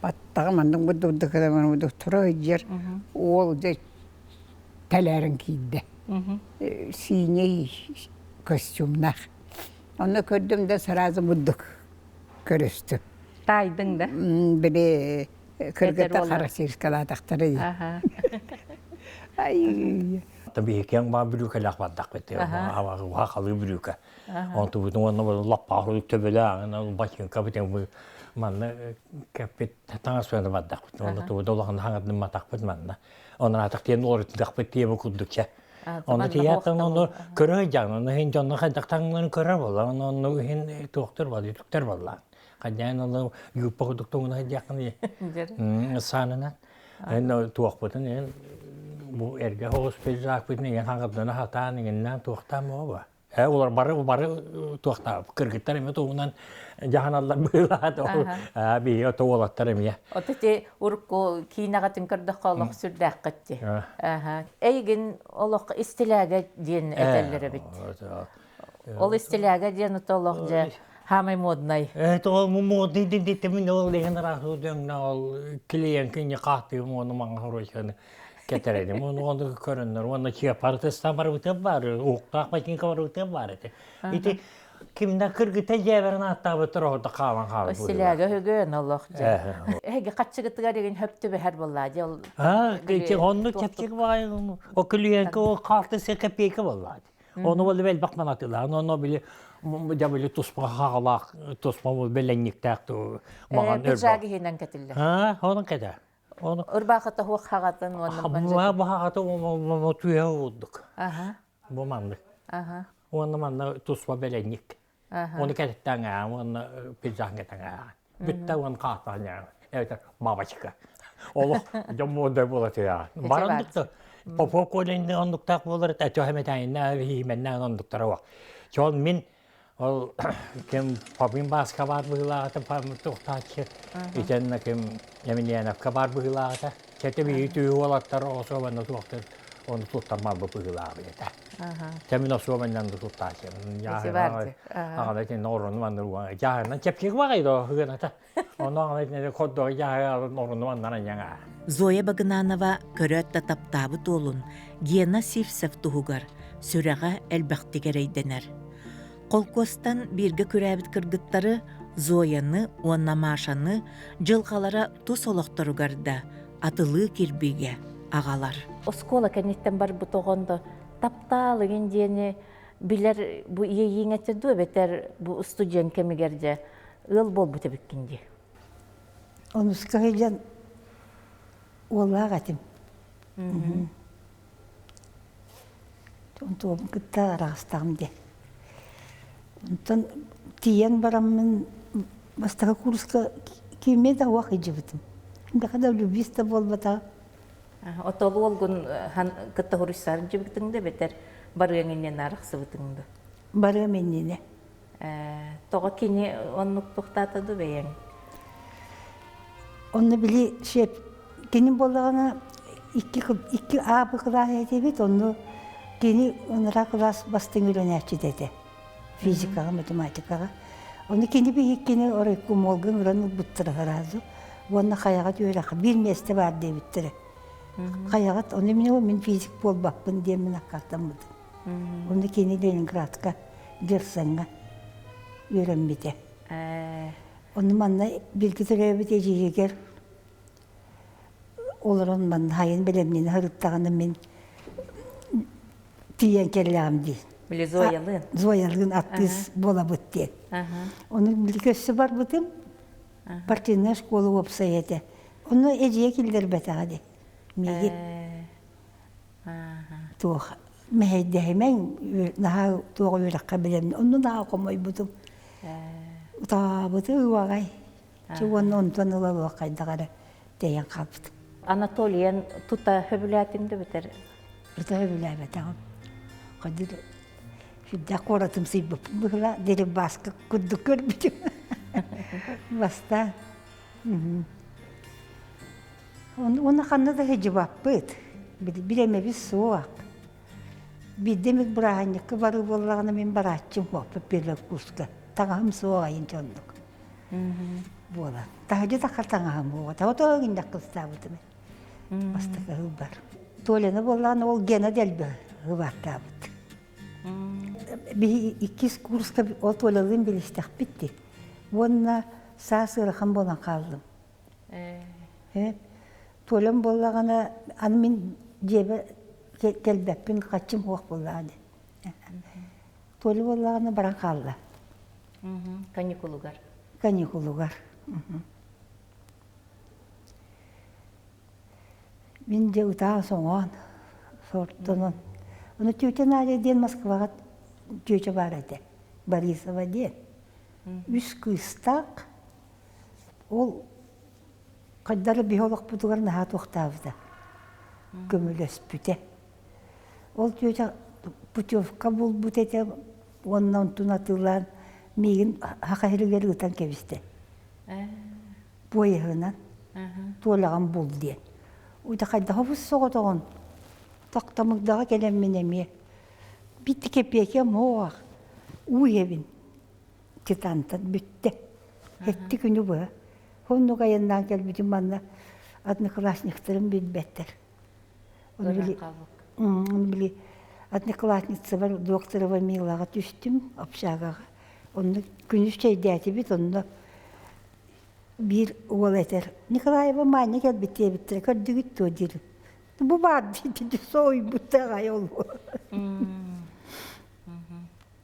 баттаҕа маннык бурдук бурдук тура сылдьар уол дьэ тэлээрэн киирдэ. Синий костюмнаах. Онно көрдүм да сразу бурдук көрүстүм. Таайдыҥ да? Били кыргыттар характеристикалаатахтара дии. Ай. Биһикиэн баа бүрүүкэлээх бардахпыт. Хахалыы бүрүүкэ. Онтубутун уонна лаппаах төбөлөөх бачыҥка битин манна кэппит таҥас бардахпыт. Онно тугу улахан хаҥардымматахпыт манна. Онон атах тиэн олорутдахпыт тиэбэ курдукча. Онно тиийээттэн ону көрө сылдьаҕын, ону иһин дьонно хайдах таҥнарын көрөр буолла, ону онну иһин туохтур буолла, үтүктэр буолла. Хайдаан ону юуппа курдук тугуна сылдьаххын саанынан. Эн туохпутун эн бу эргэ соҕус пейзажпытын иҥэн хаҥардана сатаан иҥиннээн туохтаан буола. Э олор бары бары туохтаа кыргыттар эмиэ туһунан дьаһаналлар быылаат ол биһиги ото уолаттар эмиэ. Ото ти урукку киинэҕитин көрдөххө олох сүрдээххит ти. Эйигин олох истилээгэ диэн этэллэр эбит. Ол истилээгэ диэн ото олох дьэ хаамай моднай. Э то модный дин ол деген араасу дөҥнө ол клиент кине хаатыым ону маңа хоройсаны кэтэрэним ону ону көрөннөр уонна чыаппарытыстан барыбытым бар уктаах бачинка барыбытым бар этэ ити кимна кыргыта дьээбэрин ааттаабыттар оһордо хаалан хаалбыт Силээгэ үгүөн олох дьэ. Эһиги хаччыгытыгар игин хөп түбэһэр буоллаа дьэ ол А, онну чэпчэки баҕайы о клиентка о хаалтысы копейка буоллаа Ону бол элбэх манатылаан, ону били дьэ били туспа хаҕалаах, туспа бэлэнньиктээх маҕан Пиджак иһинэн кэтиллэр. А, онун кэтэ. Оны Ырбаахыта хуох хаҕатын уонна Бу хаҕата түһэ уурдук. Бу маннык. Уонна манна туспа бэлэнньик. Оны кэтэттэн уонна пиджак кэтэн Бүттэ уон хаатаан эбэтэр бабочка. Олох дьон буола түһэ. Барандыкта Попов Коленни оннуктаах буолар төһөметэйиннэ биһиимэннээн оннуктара уох. Чон мин Ол ким Папин Бааска баар быһыылааҕыта туохтааччы итиэннэ ким Емельяновка баар быһыылааҕыта. Чэтэ биһи түү уолаттар особенно туохтар ону туттармалбыт быһыылааҕы этэ. Чэ мин особенно туттааччы. Аҕала итиннэ орону манныр дьааһынан чэпчэки баҕайы доо хыганата. Ону аҕала итиннэ хордоҕу дьааһы орону маннар аньаҥа. Зоя Багынанова көрөөт да таптаабыт уолун Гена Сивцев туһугар сүрэҕэ элбэхтик эрэйдэнэр. Холкуостан бииргэ күрээбит кыргыттары Зояны уонна Машаны дьылҕалара тус олохторугар да атылыы кирбиигэ аҕалар. Оскуола кэнниттэн барбыт оҕондо таптаал игин диэни билэр бу иэйииҥ этэ дуу эбэтэр бу студент кэмигэр дьэ ыал буолбут эбиккин дии. Онуска сылдьан уоллаах этим. Онтуобун кытта араҕыстаҕым диэн. Онтон тиийэн бараммын бастакы курска киммиэ да уох илдьибитим. Миэхэ да любовь да буолбатаҕа. Отол уолгун кытта хуруйсаар илдьибитиҥ да эбэтэр барыаҥ иннинэ арахсыбытыҥ да? Барыам иннинэ. Тоҕо кини оннук туохтаата дуу бэйэҥ? Онно били шеф кини буоллаҕына икки икки А кылаас этибит, онно кини ыныраа кылаас бастыҥ үөрэнээччитэ этэ. Физикаҕа, математикаҕа. Ону кини биһиккини оройкумуолга ыҥыран ылбыттара сразу. Уонна хайаҕа үөрэххэ биир миэстэ баар диэбиттэрэ. Хайаҕыт, ону мин мин физик буолбаппын диэммин аккаастаммытым. Ону кини Ленинградка Герцеҥҥа үөрэммитэ. Ону манна бииргэ төрөөбүт эдьиийигэр олорон манна хайын бэлэмнэнэ сырыттаҕына мин тиийэн кэллэҕим дии. Били Зоялыын. Зоялыын артыыс буолабыт диэн. Ону били көссө барбытым партийнай школа уопсай этэ. Ону эдьиийэ киллэрбэтэҕэ дии. Миигин туох мэһэйдэһимэҥ наһаа туох үөрэххэ билэммин онно наһаа хомойбутум. Утаабыты уаҕай. Чэ уонна онтон ыла олох хайдах эрэ тэйэн хаалбытым. Анатолийан тута сөбүлээтиҥ да бүтэр? Тута сөбүлээбэтэҕим. Хадыр сүрдээх куоратымсыйбыппын быһыылаах дерибаска курдук көрбүтүм. Бастаан. Уонна ханна да сылдьыбаппыт. Бириэмэбит суох. Биирдэ эмит бырааһынньыкка барыы буоллаҕына мин барааччым уоппут Белокурска. Таҥаһым суох айын дьоннук. Буолан. Таһырдьа таххар таҥаһым буоҕа. Тоҕо гыннах кыстаабытым. Бастакы ылбар. Толяны буоллаҕына ол Гена дэлби ыбааттаабыт. Биһи иккис курска ол Толялыын билистэхпит дии. Уонна саас ыарахан буолан хааллым. Э, Толям буоллаҕына аны мин дьиэбэр кэлбэппин хаччым суох буоллаҕа дии. Толя буоллаҕына баран хаалла. Каникулугар. Каникулугар. Мин дьэ ытаан-соҥоон, сордонон. Ону тетя Надя диэн Москваҕа тетя баар этэ, Борисова диэн. Үс кыыстаах. Ол хайдары биһи олохпутугар наһаа туохтаабыта, көмөлөспүтэ. Ол тетя путевка булбут этэ уонна онтун атыылаан миигин Саха сиригэр ыытан кэбистэ. Поеһынан Туолаҕын бул диэн. Уйда хайдах обус соҕотоҕун Тохтомугдаҕа кэлэммин эмиэ битти кэпиэкэм оох уу иһэбин Титантан бүттэ. Этти күнү быһа. Оннук айаннаан кэлбитим манна одноклассниктарым билбэттэр. Ону били, ону били одноклассницабар Докторова Милаҕа түстүм общагаҕа. Онно күнүс чэйдээтибит, онно биир уол этэр Николаева Маня кэлбит диэбиттэрэ көрдүгүт дуо диир. Бу баар диэти соһуйбута аҕай ол.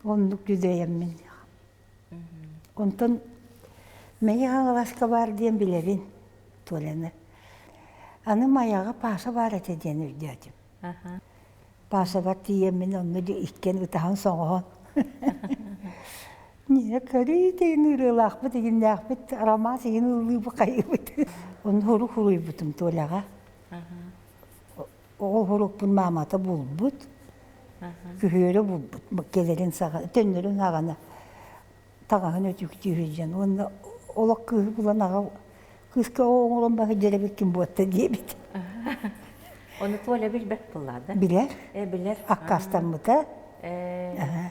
Оннук дьүдэйэммин. Онтон Мэҥэ Хаҥаласка баар диэн билэбин Толяны. Аны Майаҕа Паша баар этэ диэн өйдөөтүм. Пашабар тиийэммин онно иккиэн ытаһан-соҥоһон Нина көрүй деген ырыалаахпыт игиннээхпит роман игин ыллыыбы хайыбыт. Онно хорук хуруйбутум Толяҕа. Ол хорукпун маамата булбут. Күһүөрэ булбут. Кэлэрин саҕа, төннөрүн саҕана таҥаһын өтүктүү сылдьан уонна олох кыыһы булан аҕа кыыска оҥорон баһы дьэрэбиккин буотта диэбит. Ону Толя билбэт буолла да? Билэр. Э, билэр. Аккаастаммыта. Э.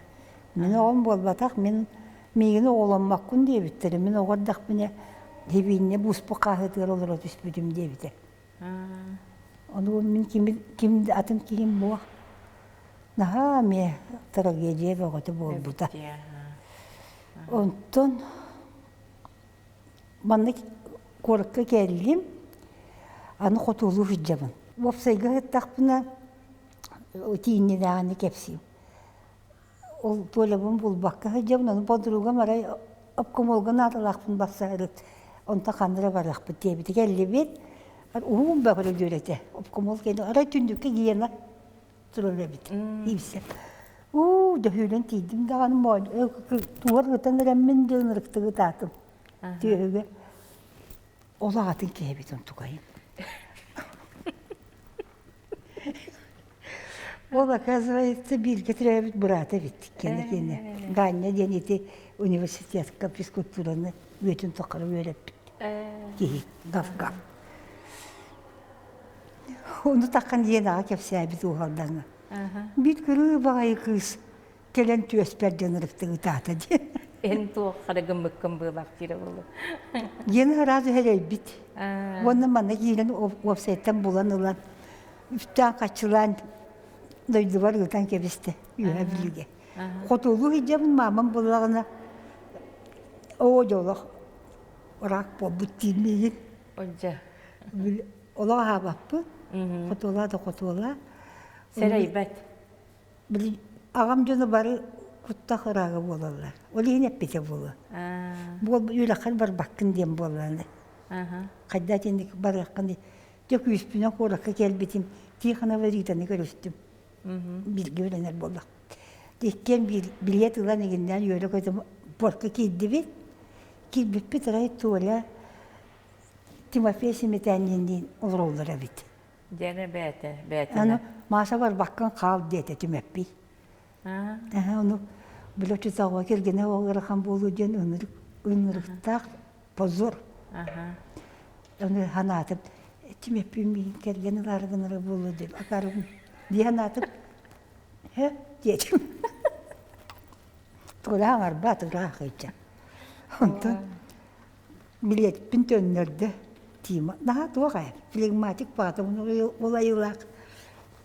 Мин оҕом буолбатах, мин миигин оҕоломмоккун диэбиттэрэ. Мин оҕо эрдэхпинэ дибиинньэ буспу хааһытыгар олоро түспүтүм диэбитэ. Ону мин ким, ким атын киһим буох. Наһаа эмиэ трагедия бөҕөтө буолбута. Онтон манна куоракка кэллим, аны хотуолуу сылдьабын. Уопсайга сыттахпына тиинньилээҕини кэпсиим. Ол Толябын булбакка сылдьабын, ону подругам арай обкомолга наадалаахпын барсаары онтон ханна эрэ барыахпыт диэбитэ. Кэллибит, уһун бөҕө үөрэтэ. Обкомол кэлин арай түннүккэ гиена турар эбит. Иипсэ. Уу, дөһүүрэн тиийдим даҕаны туор ытан эрэммин диэн ырыктык ытаатым. Түөһүгэ. Ол аҕатын киһи эбит онтукайым. Ол, оказывается, бииргэ төрөөбүт быраата эбит кэнэ-кэнэ. Ганя диэн ити университетка физкультураны үөтүн тухары үөрэппит киһи Гавга. Ону таххан диэн аҕа кэпсээбит уһалдаҥа. Биир кырыы баҕайы кыыс кэлэн түөспэр диэн ырыктык ытаата диэн. Эн туох хара гыммыккын быылаах диирэ буолуо. Диэн ыраас үһэлэйбит. Уонна манна киирэн уопсайтан булан ылан, үптээн хаччылаан дойдубар ыытан кэбистэ үөһэ Бүлүүгэ. Хотугулуу сылдьабын маамам буллаҕына оо дьолох рак буолбут диир миигин. Олдьа. Олох аһаабаппын. Хотуолаа да хотуолаа. Сэрэйбэт. Били аҕам дьоно бары куттах ыраага буолаллар. Ол иһин эппитэ буолуо. Буол үөрэххэр барбаккын диэн буоллаҕына. Хайда итинник барыаххын дьэ күүспүнэн куоракка кэлбитим Тихонова Ританы көрүстүм. Бииргэ үөрэнэр буоллах. Иккиэн билиэт ылан игиннээн үөрэ-көтө порка киирдибит. Киирбиппит арай Толя Тимофей Симитээниниин олороллор эбит. Дьэ бээтэ, бээтэ. Аны Маша барбаккын хаал диэтэ Түмэппий. Ону били оччотооҕу кэргэнэ ыарахан буолуо диэн ынырык ынырыктаах позор. Ону санаатым Түмэппий миигин кэргэн ылаары гынара буолуо диэн акаарым дии санаатым. Һэ диэтим. Тугу арбаат ыраах ыйдьа. Онтон билиэппин төннөрдө Тима наһаа туох ээ флегматик баҕата ол айылаах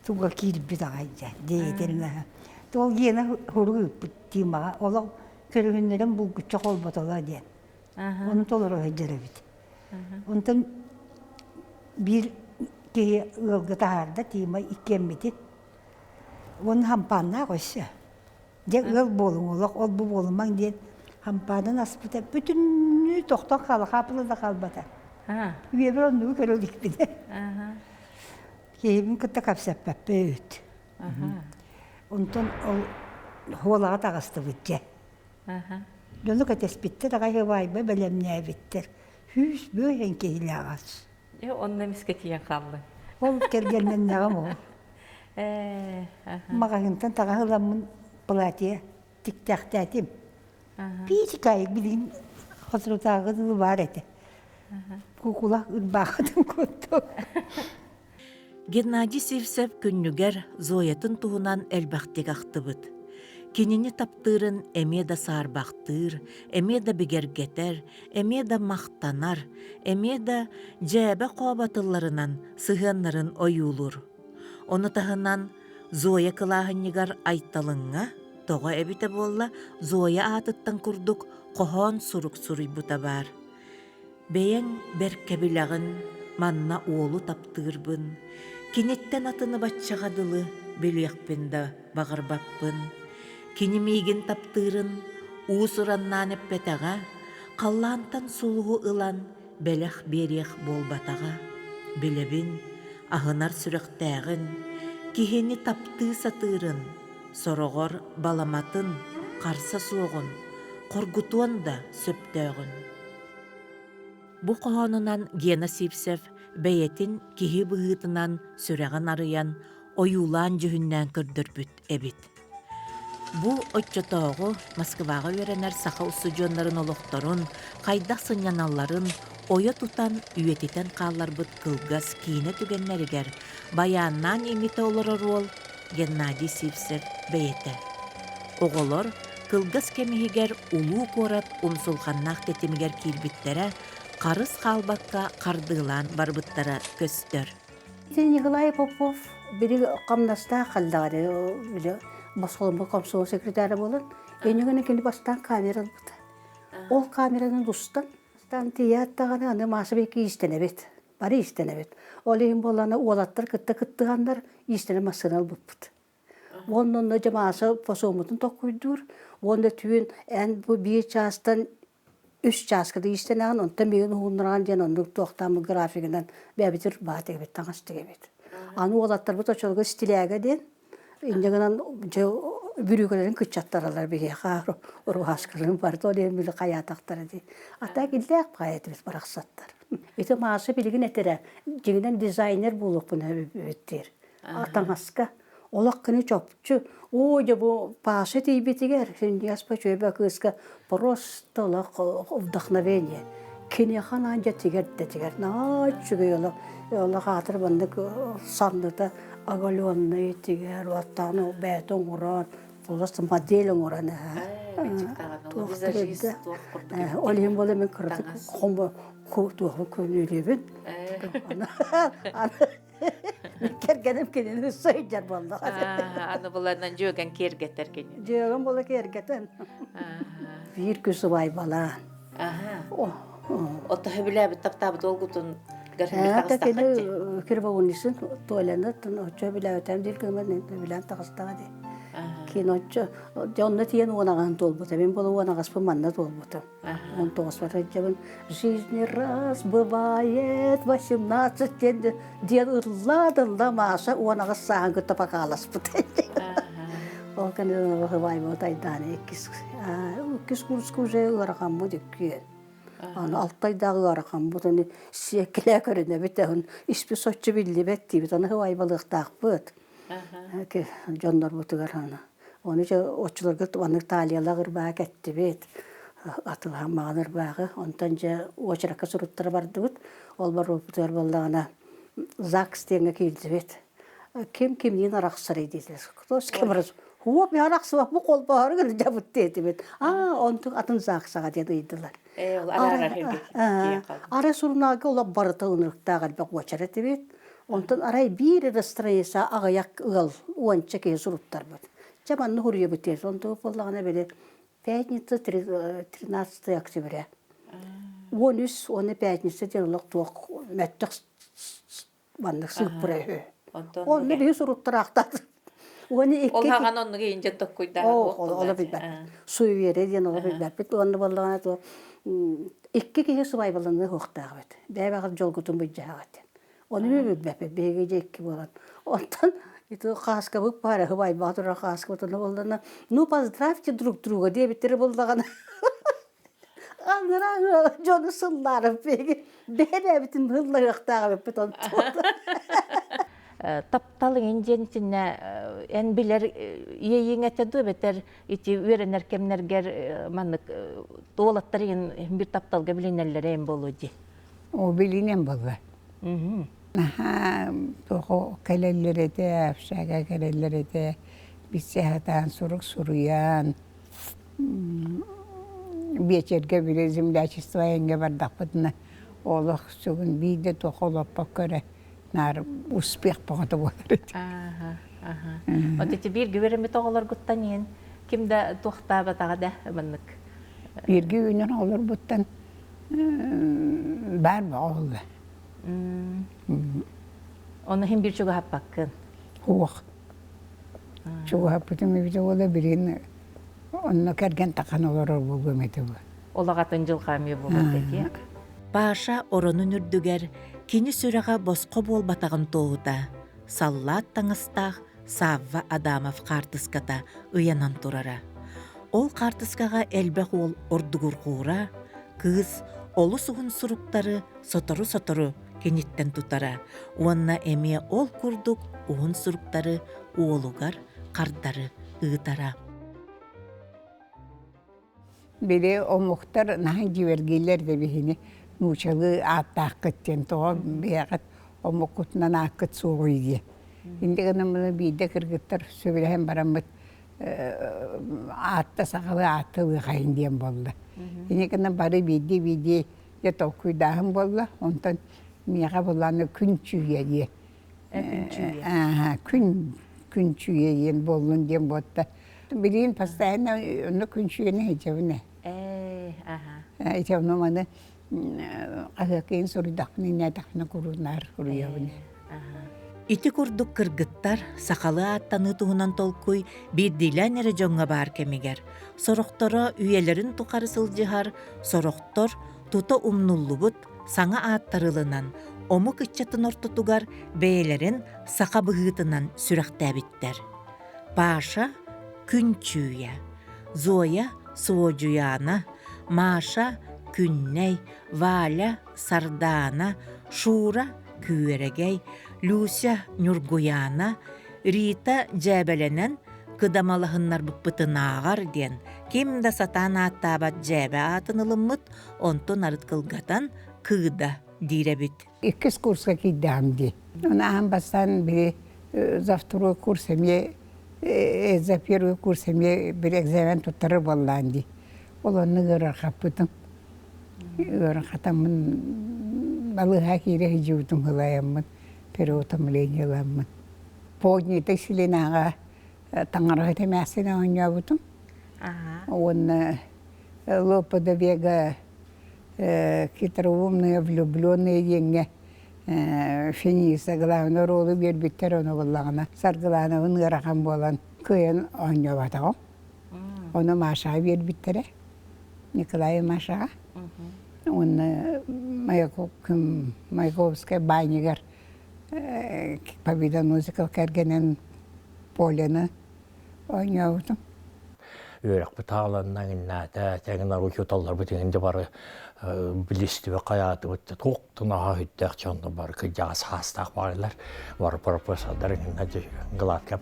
туга киирбит аҕай дьэ диэтин наһаа ол Гена хурук ыыппыт Тимаҕа олох көрүһүннэрэн булгуччу холботоло диэн ону толоро сылдьар эбит онтон биир киһи ыалга таһаарда Тима иккиэммитин уонна хампааннаах өссө Дьэ ыал буолуҥ, олох ол-бу буолумаҥ диэн хампаанын аспыта бүтүннүү тохтон хаала, хаапыла да хаалбата. Үйэбэр оннугу көрө иликпин. Киһибин кытта кэпсэппэппит. Онтон ол хуолаҕа таҕыстыбыт дьэ. Дьону кэтэспиттэр аҕай убаайба бэлэмнээбиттэр. Сүүс быһын киһилээх ас. Дьэ, онно эмискэ тиийэн хааллыҥ. Ол кэргэннэннэҕим ол. Маҕаһыынтан таҥаһы ыламмын платье тиктээхтээтим. Пиичикаайык билигин соторутааҕы дылы баар этэ. Куукула ырбаахытын курдук. Геннадий Сивцев күннүгэр Зоятын туһунан элбэхтик ахтыбыт. Кинини таптыырын эмиэ да саарбахтыыр, эмиэ да бигэргэтэр, эмиэ да махтанар, эмиэ да дьээбэ-хообо тылларынан сыһыаннарын ойуулуур. Ону таһынан Зоя кылааһынньыгар Айталыҥҥа, тоҕо эбитэ буолла, Зоя аатыттан курдук хоһоон сурук суруйбута баар. Бэйэҥ бэркэ билэҕин, манна уолу таптыырбын, киниттэн атыны баччаҕа дылы билиэхпин да баҕарбаппын. Кини миигин таптыырын уус-ураннаан эппэтэҕэ, халлаантан сулуһу ылан бэлэх биэриэх буолбатаҕа. Билэбин, аһынар сүрэхтээҕин, киһини таптыы сатыырын, сороҕор баламатын, харса суоҕун, хоргутуон да сөптөөҕүн. Бу хоһоонунан Гена Сивцев бэйэтин киһи быһыытынан сүрэҕин арыйан, ойуулаан-дьүһүннээн көрдөрбүт эбит. Бу оччотооҕу Москваҕа үөрэнэр саха устудьуоннарын олохторун, хайдах сынньаналларын ойо тутан үйэтитэн хаалларбыт кылгас киинэ түгэннэригэр байааннаан имитэ олорор уол Геннадий Сивцев бэйэтэ. Оҕолор кылгас кэм иһигэр улуу куорат умсулҕаннаах тэтимигэр киирбиттэрэ, харыс хаалбакка хардыылаан барбыттара көстөр. Ити Николай Попов били хамнастаах халлаҕа били Москва комсомол секретара буолан, иннигинэ кини бастаан камера ылбыта. Ол камеранан устан, бастаан тиийээт даҕаны аны массовик иистэнэбит, бары иистэнэбит. Ол иһин буоллаҕына уолаттар кытта кыттыһаннар иистэнэ массыына ылбыппыт. Уонна онно дьэ Мааса посуомутун толкуйдуур, уонна түүн эн бу биир чаастан үс чааска да иистэнэҕин, онтон миигин уһуннараҕын диэн оннук туохтааммыт графигынан бэйэбитин баа тигэбит, таҥас тигэбит. Аны уолаттарбыт оччолорго стилээгэ диэн, инньэ гынан дьэ бүрүүкэлэрин кыччаттараллар биһиэхэ уруһааскаларын барыта ол иһин били хайаатахтара дии. А так иллээх баҕайы этибит барахсаттар. Ити Мааса билигин этэрэ, дьиҥинэн дизайнер буолуохпун эбит диир. Таҥаска Олох кини чопчу, оо дьэ бу Паша тиийбитигэр Синдиас Пачуева кыыска просто олох вдохновение. Киниэхэ анаан дьэ тигэр да тигэр наһаа үчүгэй олох олох аатыр маннык санныта оголенный тигэр уоттаан бэйэтэ оҥорон. Просто модель оҥорон Визажист туох курдук. Ол иһин буола мен кыратык хомбо туоху көмүлүбүн. Кэргэним кинини сойдьар буолла. Аны буланан дьүөгэн киэргэтэр кини. Дьүөгэн буола киэргэтэн. Биир күн сыбайбалаан. Ото хөбүлээбит таптаабыт уолгутун Это кини кирбогунисын туолены оччо билээбитем диир гыман билэн таҕыстаҕа ди. Кин оччо дьонно тиен уонаҕаһын туолбута. Мин буола уонаҕаспын манна туолбутум. Он тоҕуспар сылдьабын. Жизни раз бывает 18 диэн диэн ылла да Маша уонаҕас сааһын кытта покаласпыт. Ол кэннэ быһыбайбыт айдааны иккис иккис курска уже ыарахаммыт үккүөн. Аны алтайдааҕы ыарахаммыт аны сиэккилээ көрүнэбит эһин испи соччу биллибэт диибит аны хыбайбалыахтаахпыт дьоннорбутугар аны ону дьэ оччолорго маннык талиялаах ырбааҕы кэттибит атылаһан маҕан ырбааҕы онтон дьэ уочаракка суруттара бардыбыт ол барбыппытыгар буоллаҕына ЗАГС диэҥҥэ киирдибит ким кимниин арахсарый диэтилэр кто с кем Хуоп арахсыбат бу холбоһору гына диэтибит. Аа, онтук атын ЗАГСаҕа диэн ыйдылар. Арай сурунаалга олох барыта ынырыктаах элбэх уочар этибит. Онтон арай биир эрэ страница аҕыйах ыал уонча киһи суруттарбыт. Чэ манна хуруйабыт диэн. Онтук буоллаҕына били пятница 13 октября. 13 уонна пятница диэн олох туох мөттөх маннык сыыппыра үһү. Онно биһи суруттараахтаат. Уону икки Ол хаҕан оннук ииндьэн токкуйдаан оло билбэппит. Суеверие диэн оло билбэппит. Уонна буоллаҕына то икки киһи субайбаланыы суохтаах эбит. Бэйэ-бэҕэр дьолгутун былдьаһаҕыт диэн. Ону ми билбэппит. Биһиги дьэ икки буолан. Онтон ити хааскабыт баара сыбайбаҕа турар хааскабыт онно буоллаҕына ну поздравьте друг друга диэбиттэрэ буоллаҕына Анараа дьону сыллаарып биһиги бэйэ-бэйэбитин быһылларыахтаах эбиппит онтон. Таптал иҥин диэн итиннэ эн билэр иэйииҥ этэ дуу эбэтэр ити үөрэнэр кэмнэргэр маннык уолаттар иҥин бир тапталга билинэллэрэ эн буолуо дии. О билинэн буолла. Наһаа тоҕо кэлэллэр этэ, общага кэлэллэр этэ, билсэ сатаан сурук суруйан Биэчэргэ били землячество эҥҥэ бардахпытына олох сүгүн биирдэ туох олоппокко эрэ наар успех бөҕөтө буолар этэ. Вот эти бииргэ үөрэммит оҕолоргуттан иһин ким да туохтаабатаҕа да маннык. Бииргэ үүнэн оҕолорбуттан баар бөҕө буолла. Ону иһин биир чугаһаппаккын. Суох. Чугаһаппытым эбитэ буолла билигин онно кэргэн тахан олорор буолуом этэ бу. Олаҕатын дьылҕа эмиэ буолуо этэ Паша оронун үрдүгэр кини сүрэҕэ босхо буолбатаҕын туоһута саллаат таҥастаах Савва Адамов хаартыската ыйанан турара. Ол хаартыскаҕа элбэх уол ордугурҕуура, кыыс олус уһун суруктары сотору-сотору киниттэн тутара уонна эмиэ ол курдук уһун суруктары уолугар хардары ыытара. Били омуктар наһаа дьиибэргииллэр да биһини нуучалыы ааттааххыт диэн тоҕо биһиэхэ омуккутунан ааккыт суоҕуй диye. Инде гынан биирдэ кыргыттар сөбүлэһэн бараммыт аатта сахалыы аатталыахайын диэн буолла. Ини гынан бары биирдии-биирдии дьэ толкуйдааһын буолла. Онтон миэхэ буллааны күн чүүйэ диye. Күн күн чүүйэ диэн буоллун диэн буотта. Билигин постоянно онно күн чүүйэни сылдьабын ээ. Ити ону маны хаһыаккыйын суруйдахпына иннээтэхпинэ куруунаар суруйабын. Ити курдук кыргыттар сахалыы ааттаныы туһунан толкуй биирдиилээн эрэ дьоҥҥо баар кэмигэр, сорохторо үйэлэрин тухары сылдьыһар, сорохтор тута умнуллубут саҥа ааттары ылынан, омук ыччатын ортотугар бэйэлэрин саха быһыытынан сүрэхтээбиттэр. Паша Күн Чүүйэ, Зоя Суодьуйаана, Маша Күннэй, Валя Сардаана, Шура Күөрэгэй, Люся Ньургуйаана, Рита дьээбэлэнэн кыдамалаһыннарбыппытынааҕар диэн ким да сатаан ааттаабат дьээбэ аатын ылыммыт, онтун арыт кылгатан Кыыда диир эбит. Иккис курска киирдэҕим дии. Оны аан бастаан били за второй курс эмиэ За первый курс эмиэ бир экзамен туттарар буоллаан дии. Ол онно ыарырҕаппытым. Ыарырҕатаммын балыыһа киирэ сылдьыбытым ылайаммын, переутомление ыламмын. Поднятый Селенаҕа таҥараһыт эмээхсин оонньообутум. Уонна Лопе де Вега хитроумные влюбленные диэҥҥэ Фениса главный оруолу биэрбиттэр ону буллаҕына Саргылаанабын ыарахан буолан кыайан оонньооботоҕум. Ону Машаҕа биэрбиттэрэ. Николай Машаҕа. Уонна Маяковскай баанньыгар Победоносиков кэргэнин Поляны оонньообутум. Үөрэхпит хааланна иҥиннаата, тэҥин учууталларбыт иҥин дьэ бары билистибэ хайаатыбыт туох наһаа хүттээх дьонно бары кырдьаҕас хаастаах баҕайылар бары профессордар иҥинна Гладков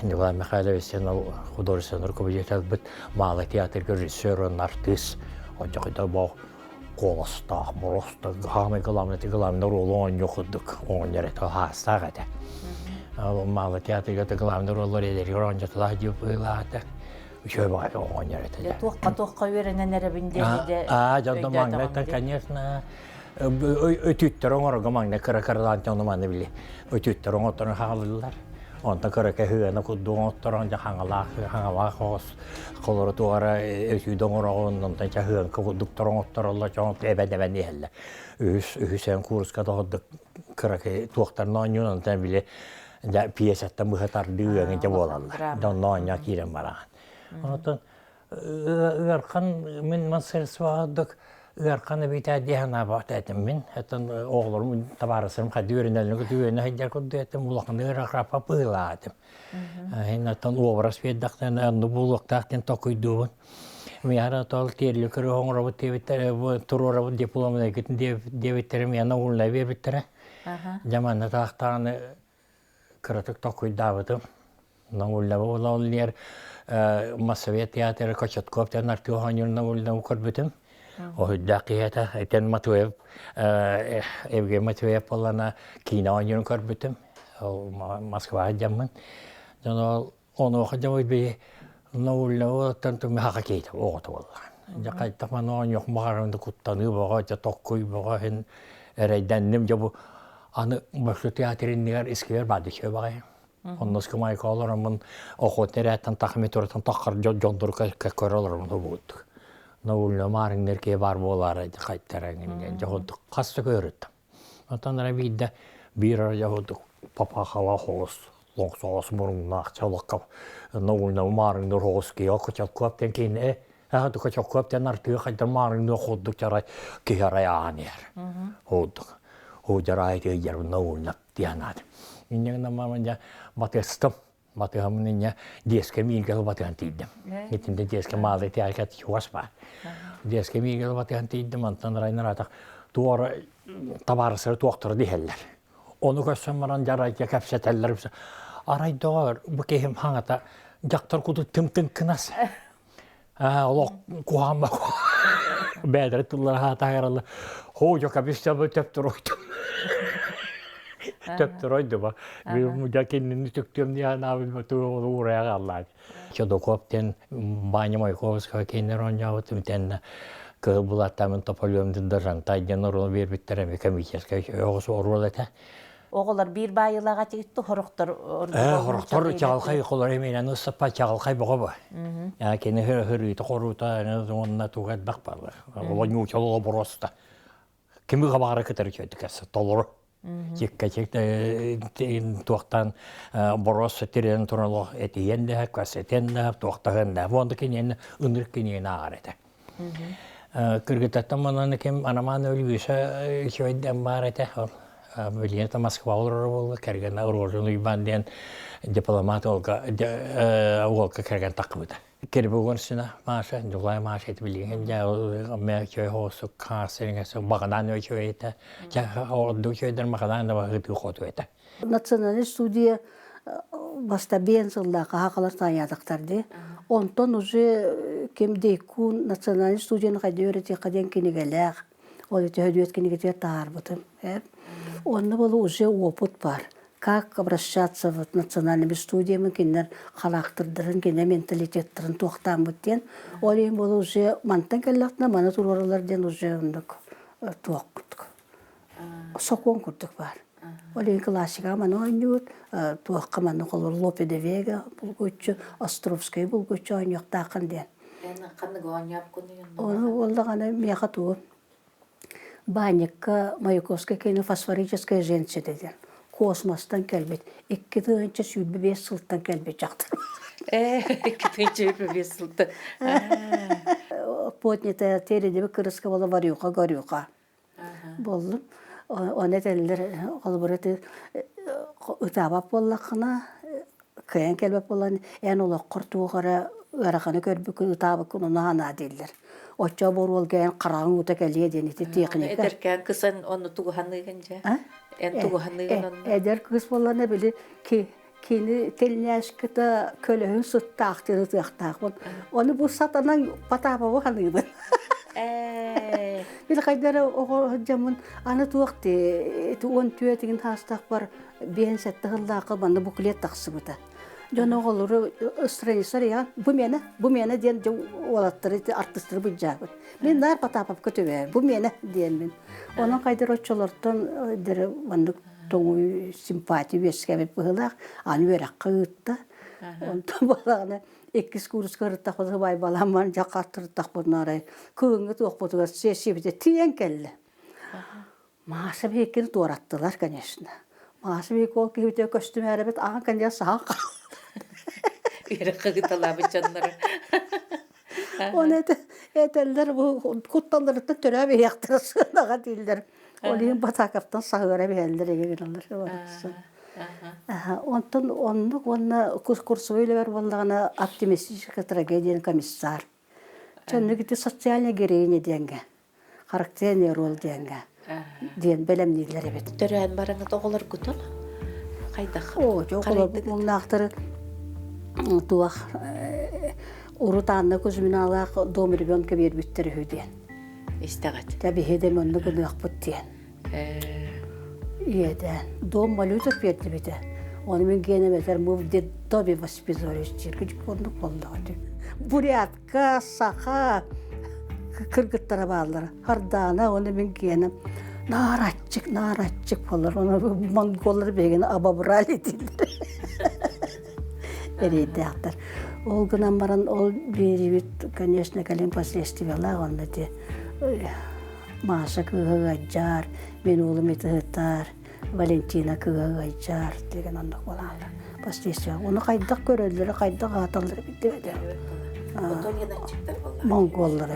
Николай Михайлович художественный руководитель Малый театрга режиссер уонна артыыс ончохойдор боо куоластаах мороста хаамай главный главный оруолу оонньуу курдук оонньор этэ хаастаах этэ Малый театрга главный роллар эдэригэр оонньотулаах дип ыылаата үчүгэй баҕайы оонньор этэ туохха туохха үөрэнэн эрэбин диэн аа дьонно маҥнай конечно өтүттэр оҥорорго маҥнай кыра кыралаан дьону маны били өтүттэр оҥотторон хаалыллар онтон кыра кэһыана курдук оҥотторон дьэ хаҥалаах хаҥалаах оҕус холоро туора өтүүдэ оҥороҕун онтон чаһыанка курдуктар оҥоттороллор дьон эбэн эбэн иһэллэр үһүс үһүс эн курска доҕордук кыракый туохтарын оонньуун онтон били дьэ пьесаттан быһа тардыы ыаҥын дьэ буолаллар дьонно оонньоо киирэн бараҕын онтон ыархан мин мастерствоҕа ыархан эбитэ дии санаабат этим мин. Этон оҕолорум табаарыстарым хадыы үөрэнэллэр үөрэнэ сылдьар курдук этим улахан ыарахапа быһыылаах этим. Иннаттан образ биэрдэхтэн онну буолуохтаах диэн токуйдуубун. Миэхэ тол тиэрли көрө оҥоробут диэбиттэрэ туруорабыт дипломун диэбиттэрэ миэнэ уулла биэрбиттэрэ. Дьэ манна таахтаҕына кыратык токуйдаабытым. Науллаба оллер Моссовет театра Кочетков диэн артыыс оонньуур Науллабы көрбүтүм. Оһуйдаах киһи этэ. Матвеев Евгений Матвеев буоллана киинэ оонньуурун көрбүтүм. Ол Москваҕа дьаммын. Дьон ол онуоха дьэ би Науллабыттан тумаха киһитэ оҕото буоллаҕын. Дьэ хайдах маны оонньуох баҕарым да куттаныы бөҕө, дьэ токкуй бөҕө иһин эрэйдэнним. Дьэ бу аны Большой театр иннигэр искибэр баады үчүгэй баҕайы. Онно скамайка олороммун охотный рядтан тахами туратан таххар дьондору көрө олороммун хобуттук. Наульна маарыҥнар киһи баар буолаары хайттара дьоһунтук хас да көрүттüm. Онтон ара биирдэ биир ара дьоһунтук папахала хоҕус лоҥсоҕос муруннаах чалакка наульна маарыҥнар хоҕус киһи окочалкуап диэн киһини э кочалкуап диэн артыга хайдар маарыҥнар худдук чарай киһи арай аан иһэр. Худдук. Худьарай тыйар наульна дианаат. Инньэ гынан мама дьэ батыастым. Батыһаммын инньэ диэскэ мииргэ батыһан тиийдим. Итинтэ диэскэ маалы тиэркэт чугас баар. Диэскэ мииргэ батыһан тиийдим, онтон райнаратах туора табаарыстары туохтара диһэллэр. Ону көрсөн баран дьарайга кэпсэтэллэр. Арай доҕор, бу киһим хаҥата дьахтар куту тым-тыҥкынас. Олох куһаҕан бэйэлэрэ тыллара хаатаһаралла хоо дьока бистэбэ төптөройдум төптөройдума дьа кинини түктүөм диэн туурайа аллаат Чодокоп диэн Ваня Маяковского кинилэр оонньообутум тэннэ кыһыл булаттамын тополюм дыррантай диэн оруол биэрбиттэр эми комическай оҕус оруол этэ Оҕолор биир баайылаах этигитту хорохтор Хорохтор чаҕылхай холор эмиэнэн ыстаппа чаҕылхай боҕо бу. Кини хырыыта хорута уонна туга элбэх балар. Ола ньуучал боруоста. Кими хабаара кытары чөйдүкэс толору. Чикка чик туохтан боруос тирен туран этиен да кассетен да туохтаһын да. Вонда киниэн ынырык киниэн ааҕар этэ. Кыргыттартан манан ким Арамаан Өлгүүсэ үчүгэйдэн баар этэ. Ол билиэнэ Москва олорор буолла, кэргэнэ Рожин Уйбаан диэн дипломат уолга уолга кэргэн таххыбыта. Кирбугун сына Маша, Николай Маша это билигин дьэ мэ үчүгэй хоосук хаас баганаан үчүгэй этэ. Ордук үчүгэйдэр маханаан да баһытыы хоту этэ. Национальный студия бастабиэн сыллаах хаалар таайаатахтар дии. Онтон уже ким Дейкун национальный студияны хайда үөрэтиэххэ диэн кинигэлээх. Ол төһө дүөт кинигэтигэр таһаарбытым. Онно было уже опыт бар. Как обращаться вот национальными студиями кинилэр халаахтырдарын, кинилэр менталитеттарын туохтааммыт диэн. Ол иһин буола уже мантан кэллэхтинэ маны туруоралар диэн уже оннук туох курдук. Сокуон курдук баар. Ол иһин классикаҕа маны оонньуубут, туохха маны холор Лопе де Вега булгуччу, Островскай булгуччу оонньуохтааххын диэн. Эн ханнык оонньоопкунуй онно? Ону буоллаҕына миэхэ тугу Баанньыкка Маяковскай киинэ «Фосфорическая женщина» диэн космостан кэлбит 2025 сылтан кэлбит дьахтар. 2025 сылтан. Поднятая тередеби кырыска буола варюха горюха буоллум. Оны этэллэр холобура ытаабат буоллаххына кыайан кэлбэт буолан эн олоххор туох эрэ ыараханы көрбүккүн ытаабыккын ону анаа дииллэр. Оччо боруолга эн хараҕыҥ уута кэлиэ диэн ити техника. Эдэркээн кыс эн ону тугуһаныыгын дьэ? Эн тугуһаныыгын онно? Эдэр кыыс буоллана били кини тельняшката көлөһүн сыттаахтыыр ытыахтаахпын. Ону бу сатанан Потапову ханыыбын. Били хайдара оҕо сылдьаммын аны туох ти 14 таастахпар 57 сыллаахха манна буклет тахсыбыта. Дьон оҕолору страницалар ыйаан бу миэнэ, бу миэнэ диэн уолаттары артыстары былдьаабыт. Мин наар Потаповка түбэһэр, бу миэнэ диэммин. Онон хайдар оччолортон маннык тоҥуй симпатия үөскээбит быһыылаах аны үөрэххэ ыытта. Онтон буолаҕына иккис курска ырыттахпытына байбаламман дьахаттырыттахпытына арай кыһыҥҥы туохпутугар сессиябитэ тиийэн кэллэ. Маша биһиккини туораттылар, конечно. Маша биһикки ол киһибитигэр көстүмээрэбит аан кэннигэр саһан хаалла. Үөрэххэ ыыталаабыт дьоннору. Оны этэллэр бу кутталларыттан төрөөп иһиэхтэрэ сыанаҕа дииллэр. Ол иһин Батаковтан саһыара биһэллэр эгэ гыналлар. Онтон оннук уонна курсовой үлэбэр буоллаҕына оптимистическая трагедия комиссар. Чоннук ити социальная героиня диэҥҥэ характерный роль диэҥҥэ диэн бэлэмнииллэр эбит. Төрөөн бараҥыт оҕолоргутун хайдах Оо, оҕолорбут муҥнаахтары туох урут Анна Кузьминалаах дом ребенка биэрбиттэр үһү диэн. Истэҕит. Дьэ биһи да оннук ылыахпыт диэн. Ийэдээн. Дом малюток биэрдибитэ. Оны мин гиэнэм этэр мы в детдоме воспитывались диир оннук буоллаҕа Бурятка, саха кыргыттара бааллара. Хардаана оны мин гиэнэм наар аччык, наар аччык буолар. Оны монголлар биһигини обобрали дииллэр. Эриэйдээхтэр. Ол гынан баран ол биэрибит, конечно, кэлин последствиялаах онно ити Маша кыыһа ыалдьар, мин уолум ытыһытар, Валентина кыыһа ыалдьар деген оннук буолааллар. Последствия. Ону хайдах көрөллөрө, хайдах ааталлара билбэтэ. Монголлар,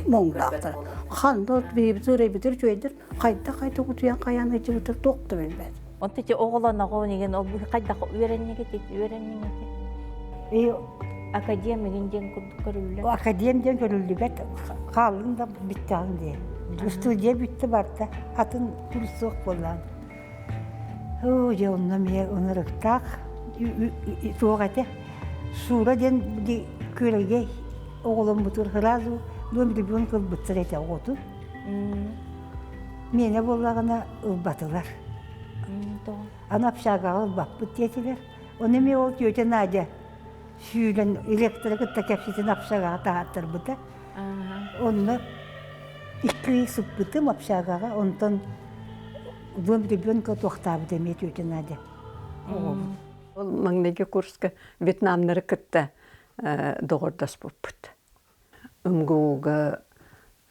моҥдаахтар. Ханна биһибит ырайбытыр үчүгэйдэр, хайдах хайдах утуйан хайаан ыдьыбытыр туох да билбэт. Онто ити оҕолоноҕун игин ол хайдах үөрэннигит үөрэнниҥити? Академигин диэн курдук көрүллэр. Академ диэн көрүллүбэт, хааллын да бүттэҕин диэн. Студия бүттэ барда, атын курс суох буоллаан. Оо, дьэ онно эмиэ ынырыктаах туох этэ. Суура диэн күөрэгэй оҕоломмутугар сразу дом ребенка ылбыттар этэ оҕотун. Миэнэ буоллаҕына ылбатылар. Аны общагаҕа ылбаппыт диэтилэр. Ону эмиэ ол тетя Надя сүүрэн ректоры кытта кэпсэтэн общагаҕа таһааттарбыта. Онно икки ый сыппытым общагаҕа, онтон дом ребенка туохтаабыт эмиэ тетя Надя оҕобут. Ол маҥнайгы курска Вьетнамнары кытта доҕордоспуппут. МГУга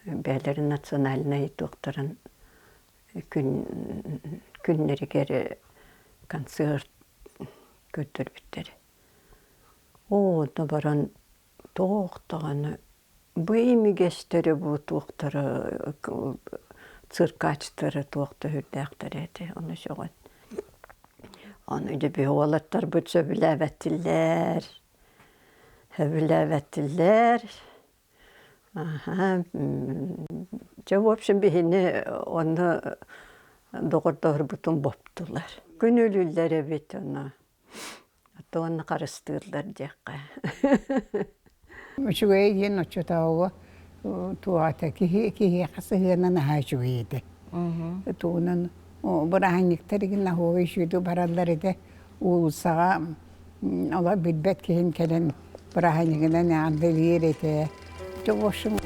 бэйэлэрин национальнай туохтарын күн күннэригэр концерт көрдөрбүттэр. Оо, онно баран туох даҕаны бу имигэстэрэ бу туохтара циркачтара туох да сүрдээхтэрэ этэ, ону сөҕөн. Аны дьэ биһи уолаттарбыт сөбүлээбэтилэр, сөбүлээбэтилэр. Аһа, дьэ, в общем, биһини онно доҕордоһорбутун боптулар. Күнүүлүүллэр эбит ону. Оттон харыстыыллар диэххэ. Үчүгэй диэн оччотооҕу туоҕата киһи киһиэхэ сыһыана наһаа үчүгэй этэ. Тугунан Бырааһынньыктар игин наһуобай үчүгэйдик бараллар этэ. Уулуссаҕа олор билбэт киһин кэлэн бырааһынньыгынан эҕэрдэлиир этэ. Дьэ, в общем,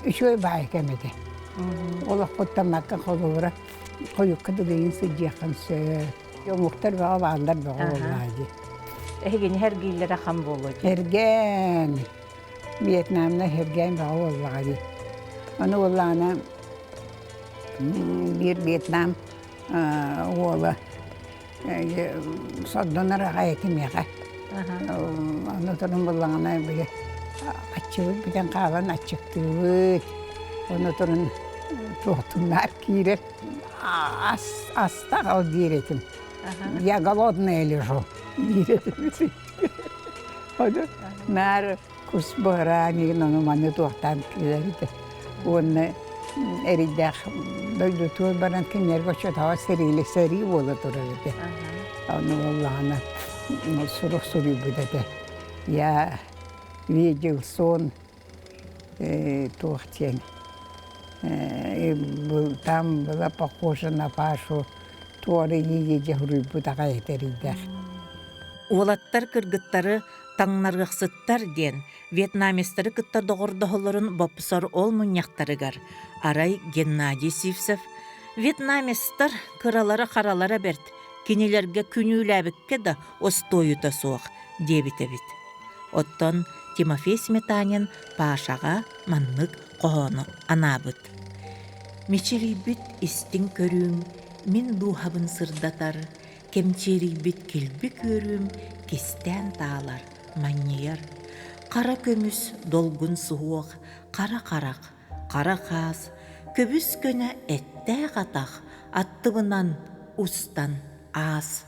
үчүгэй баай кэм этэ. Олохпуттан холобура хойукка дылыйын сылдьыаххын сөп. Омуктар бөҕө бааллар бөҕө буоллаҕа дии. Эһигини эргииллэрэ хам буолуо дии. Эргээн, Вьетнамна эргээн бөҕө буоллаҕа дии. Ону буоллаҕына биир Вьетнам уола сордонор аҕай этим миэхэ. Ону туран буоллаҕына били аччыбыт бүтэн хаалан аччыктыыбыт. Ону туран туохтуннаар киирэр ас астаҕал диир этим. Я голодная лежу диир этим. Ону наар кус буһараан игин ону маны туохтаан киирэр этэ. Уонна эрийдээх дойдутугар баран кинилэргэ оччотооҕу сэриилэ сэрии буола турар этэ. Ону буоллаҕына сурук суруйбут этэ. Я видел сон туох диэн там была похожа на Пашу туора иийэ суруйбут аҕай этэ эрийдээх. Уолаттар кыргыттары таҥнарыахсыттар диэн вьетнамецтары кытта доҕордоһоллорун бопсор ол мунньахтарыгар арай Геннадий Сивцев «Вьетнамецтар кыралара-харалара бэрт, кинилэргэ күнүүлээбиккэ да остуойута суох» диэбит эбит. Оттон Тимофей Сметанин Пашаҕа маннык хоһоону анаабыт: «Мичилийбит истиҥ көрүүҥ мин дууһабын сырдатар, кэмчиэрийбит килбик үөрүүм кистээн таалар, манньыйар. Хара көмүс долгун суһуох, хара харах, хара хаас, көбүс көнө эттээх атах аттыбынан устан аас.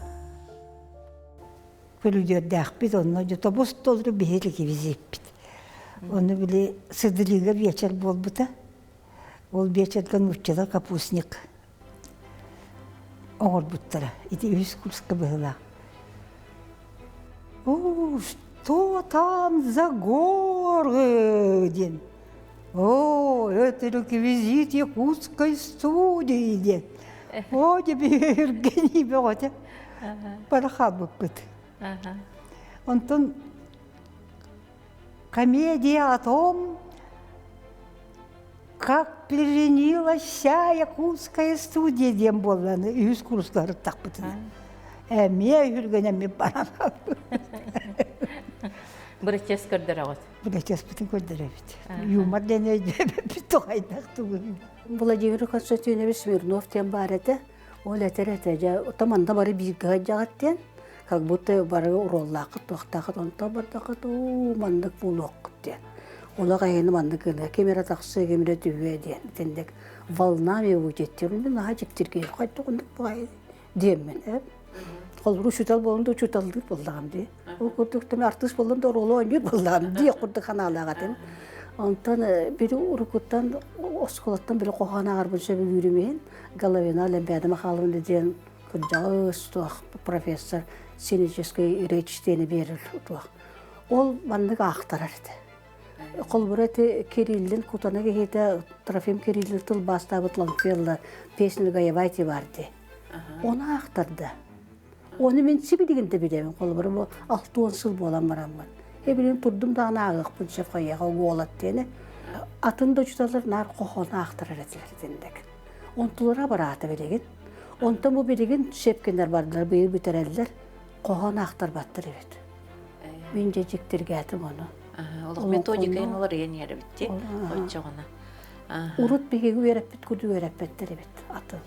Көрүдүөрдээхпит онно дьэ тобус толору биһиги реквизиппит. Ону били сыдырыыга биэчэр буолбута. Ол биэчэргэ нууччалар капустник оҥорбуттара. Ити үһүс курска быһыылаах. О, что там за горы диэн. О, это реквизит якутской студии диэн. О, дьэ биһиргэни бөҕөтө. Бары хаалбыппыт. Онтон комедия о том, как переженилась вся якутская студия диэн буолланы үһүс курска ырыттахпытына. Эмиэ үһүргэнэммит баран Бырачыас көрдөрөҕүт. Бырачыаспытын көрдөрөбүт. Юмор диэн өйдөөбөппүт тоҕайдах тугун. Владимир Константинович Смирнов диэн баар этэ. Ол этэр этэ, дьэ, оттон манна бары бииргэ сылдьаҕыт диэн, как будто бары уруоллааххыт, туохтааххыт, онтон бардаххыт, уу, маннык буолуоххут диэн. Олох эһини маннык гына, ким эрэ тахсыа, ким эрэ түһүө диэн. Итинник волнами уйдеттир, мин наһаа дьиктиргиир, хайдах оннук баҕайы диэммин, э. Холобур, учуутал буолан да учууталлыыр буоллаҕым дии. Ол курдук тэмэ артыыс буоллум да оруолу оонньуур буоллаҕым дии курдук ханаалаах этим. Онтон били урукуттан оскуолаттан били хоһоон ааҕарбын сөбүлүүрүм иһин Головина Олимпиада Михайловна диэн кырдьаҕас туох профессор сценической речь диэни биэрэр туох. Ол маннык аахтарар этэ. Холобура ити Кириллин кутана киһитэ Трофим Кириллин тылбаастаабыт Лонгфелла песню Гаевайте бар дии. Ону аахтарда. Ону мин сибилигин да билэбин. Холобура бу 60 сыл буолан бараммын. Эбилин турдум даҕаны ааҕыахпын сөп хайыаха уолат диэни. Атын да учууталлар наар хоһоон аахтарар этилэр итинник. Онтулара бараата билигин. Онтон бу билигин Щепкиннэр бардылар быйыл бүтэрэллэр. Хоһоон аахтарбаттар эбит. Мин дьэ дьиктиргээтим ону. Олох методикайын уларыйан иһэр эбит дии оччоҕуна. Урут биһиги үөрэппит курдук үөрэппэттэр эбит атын.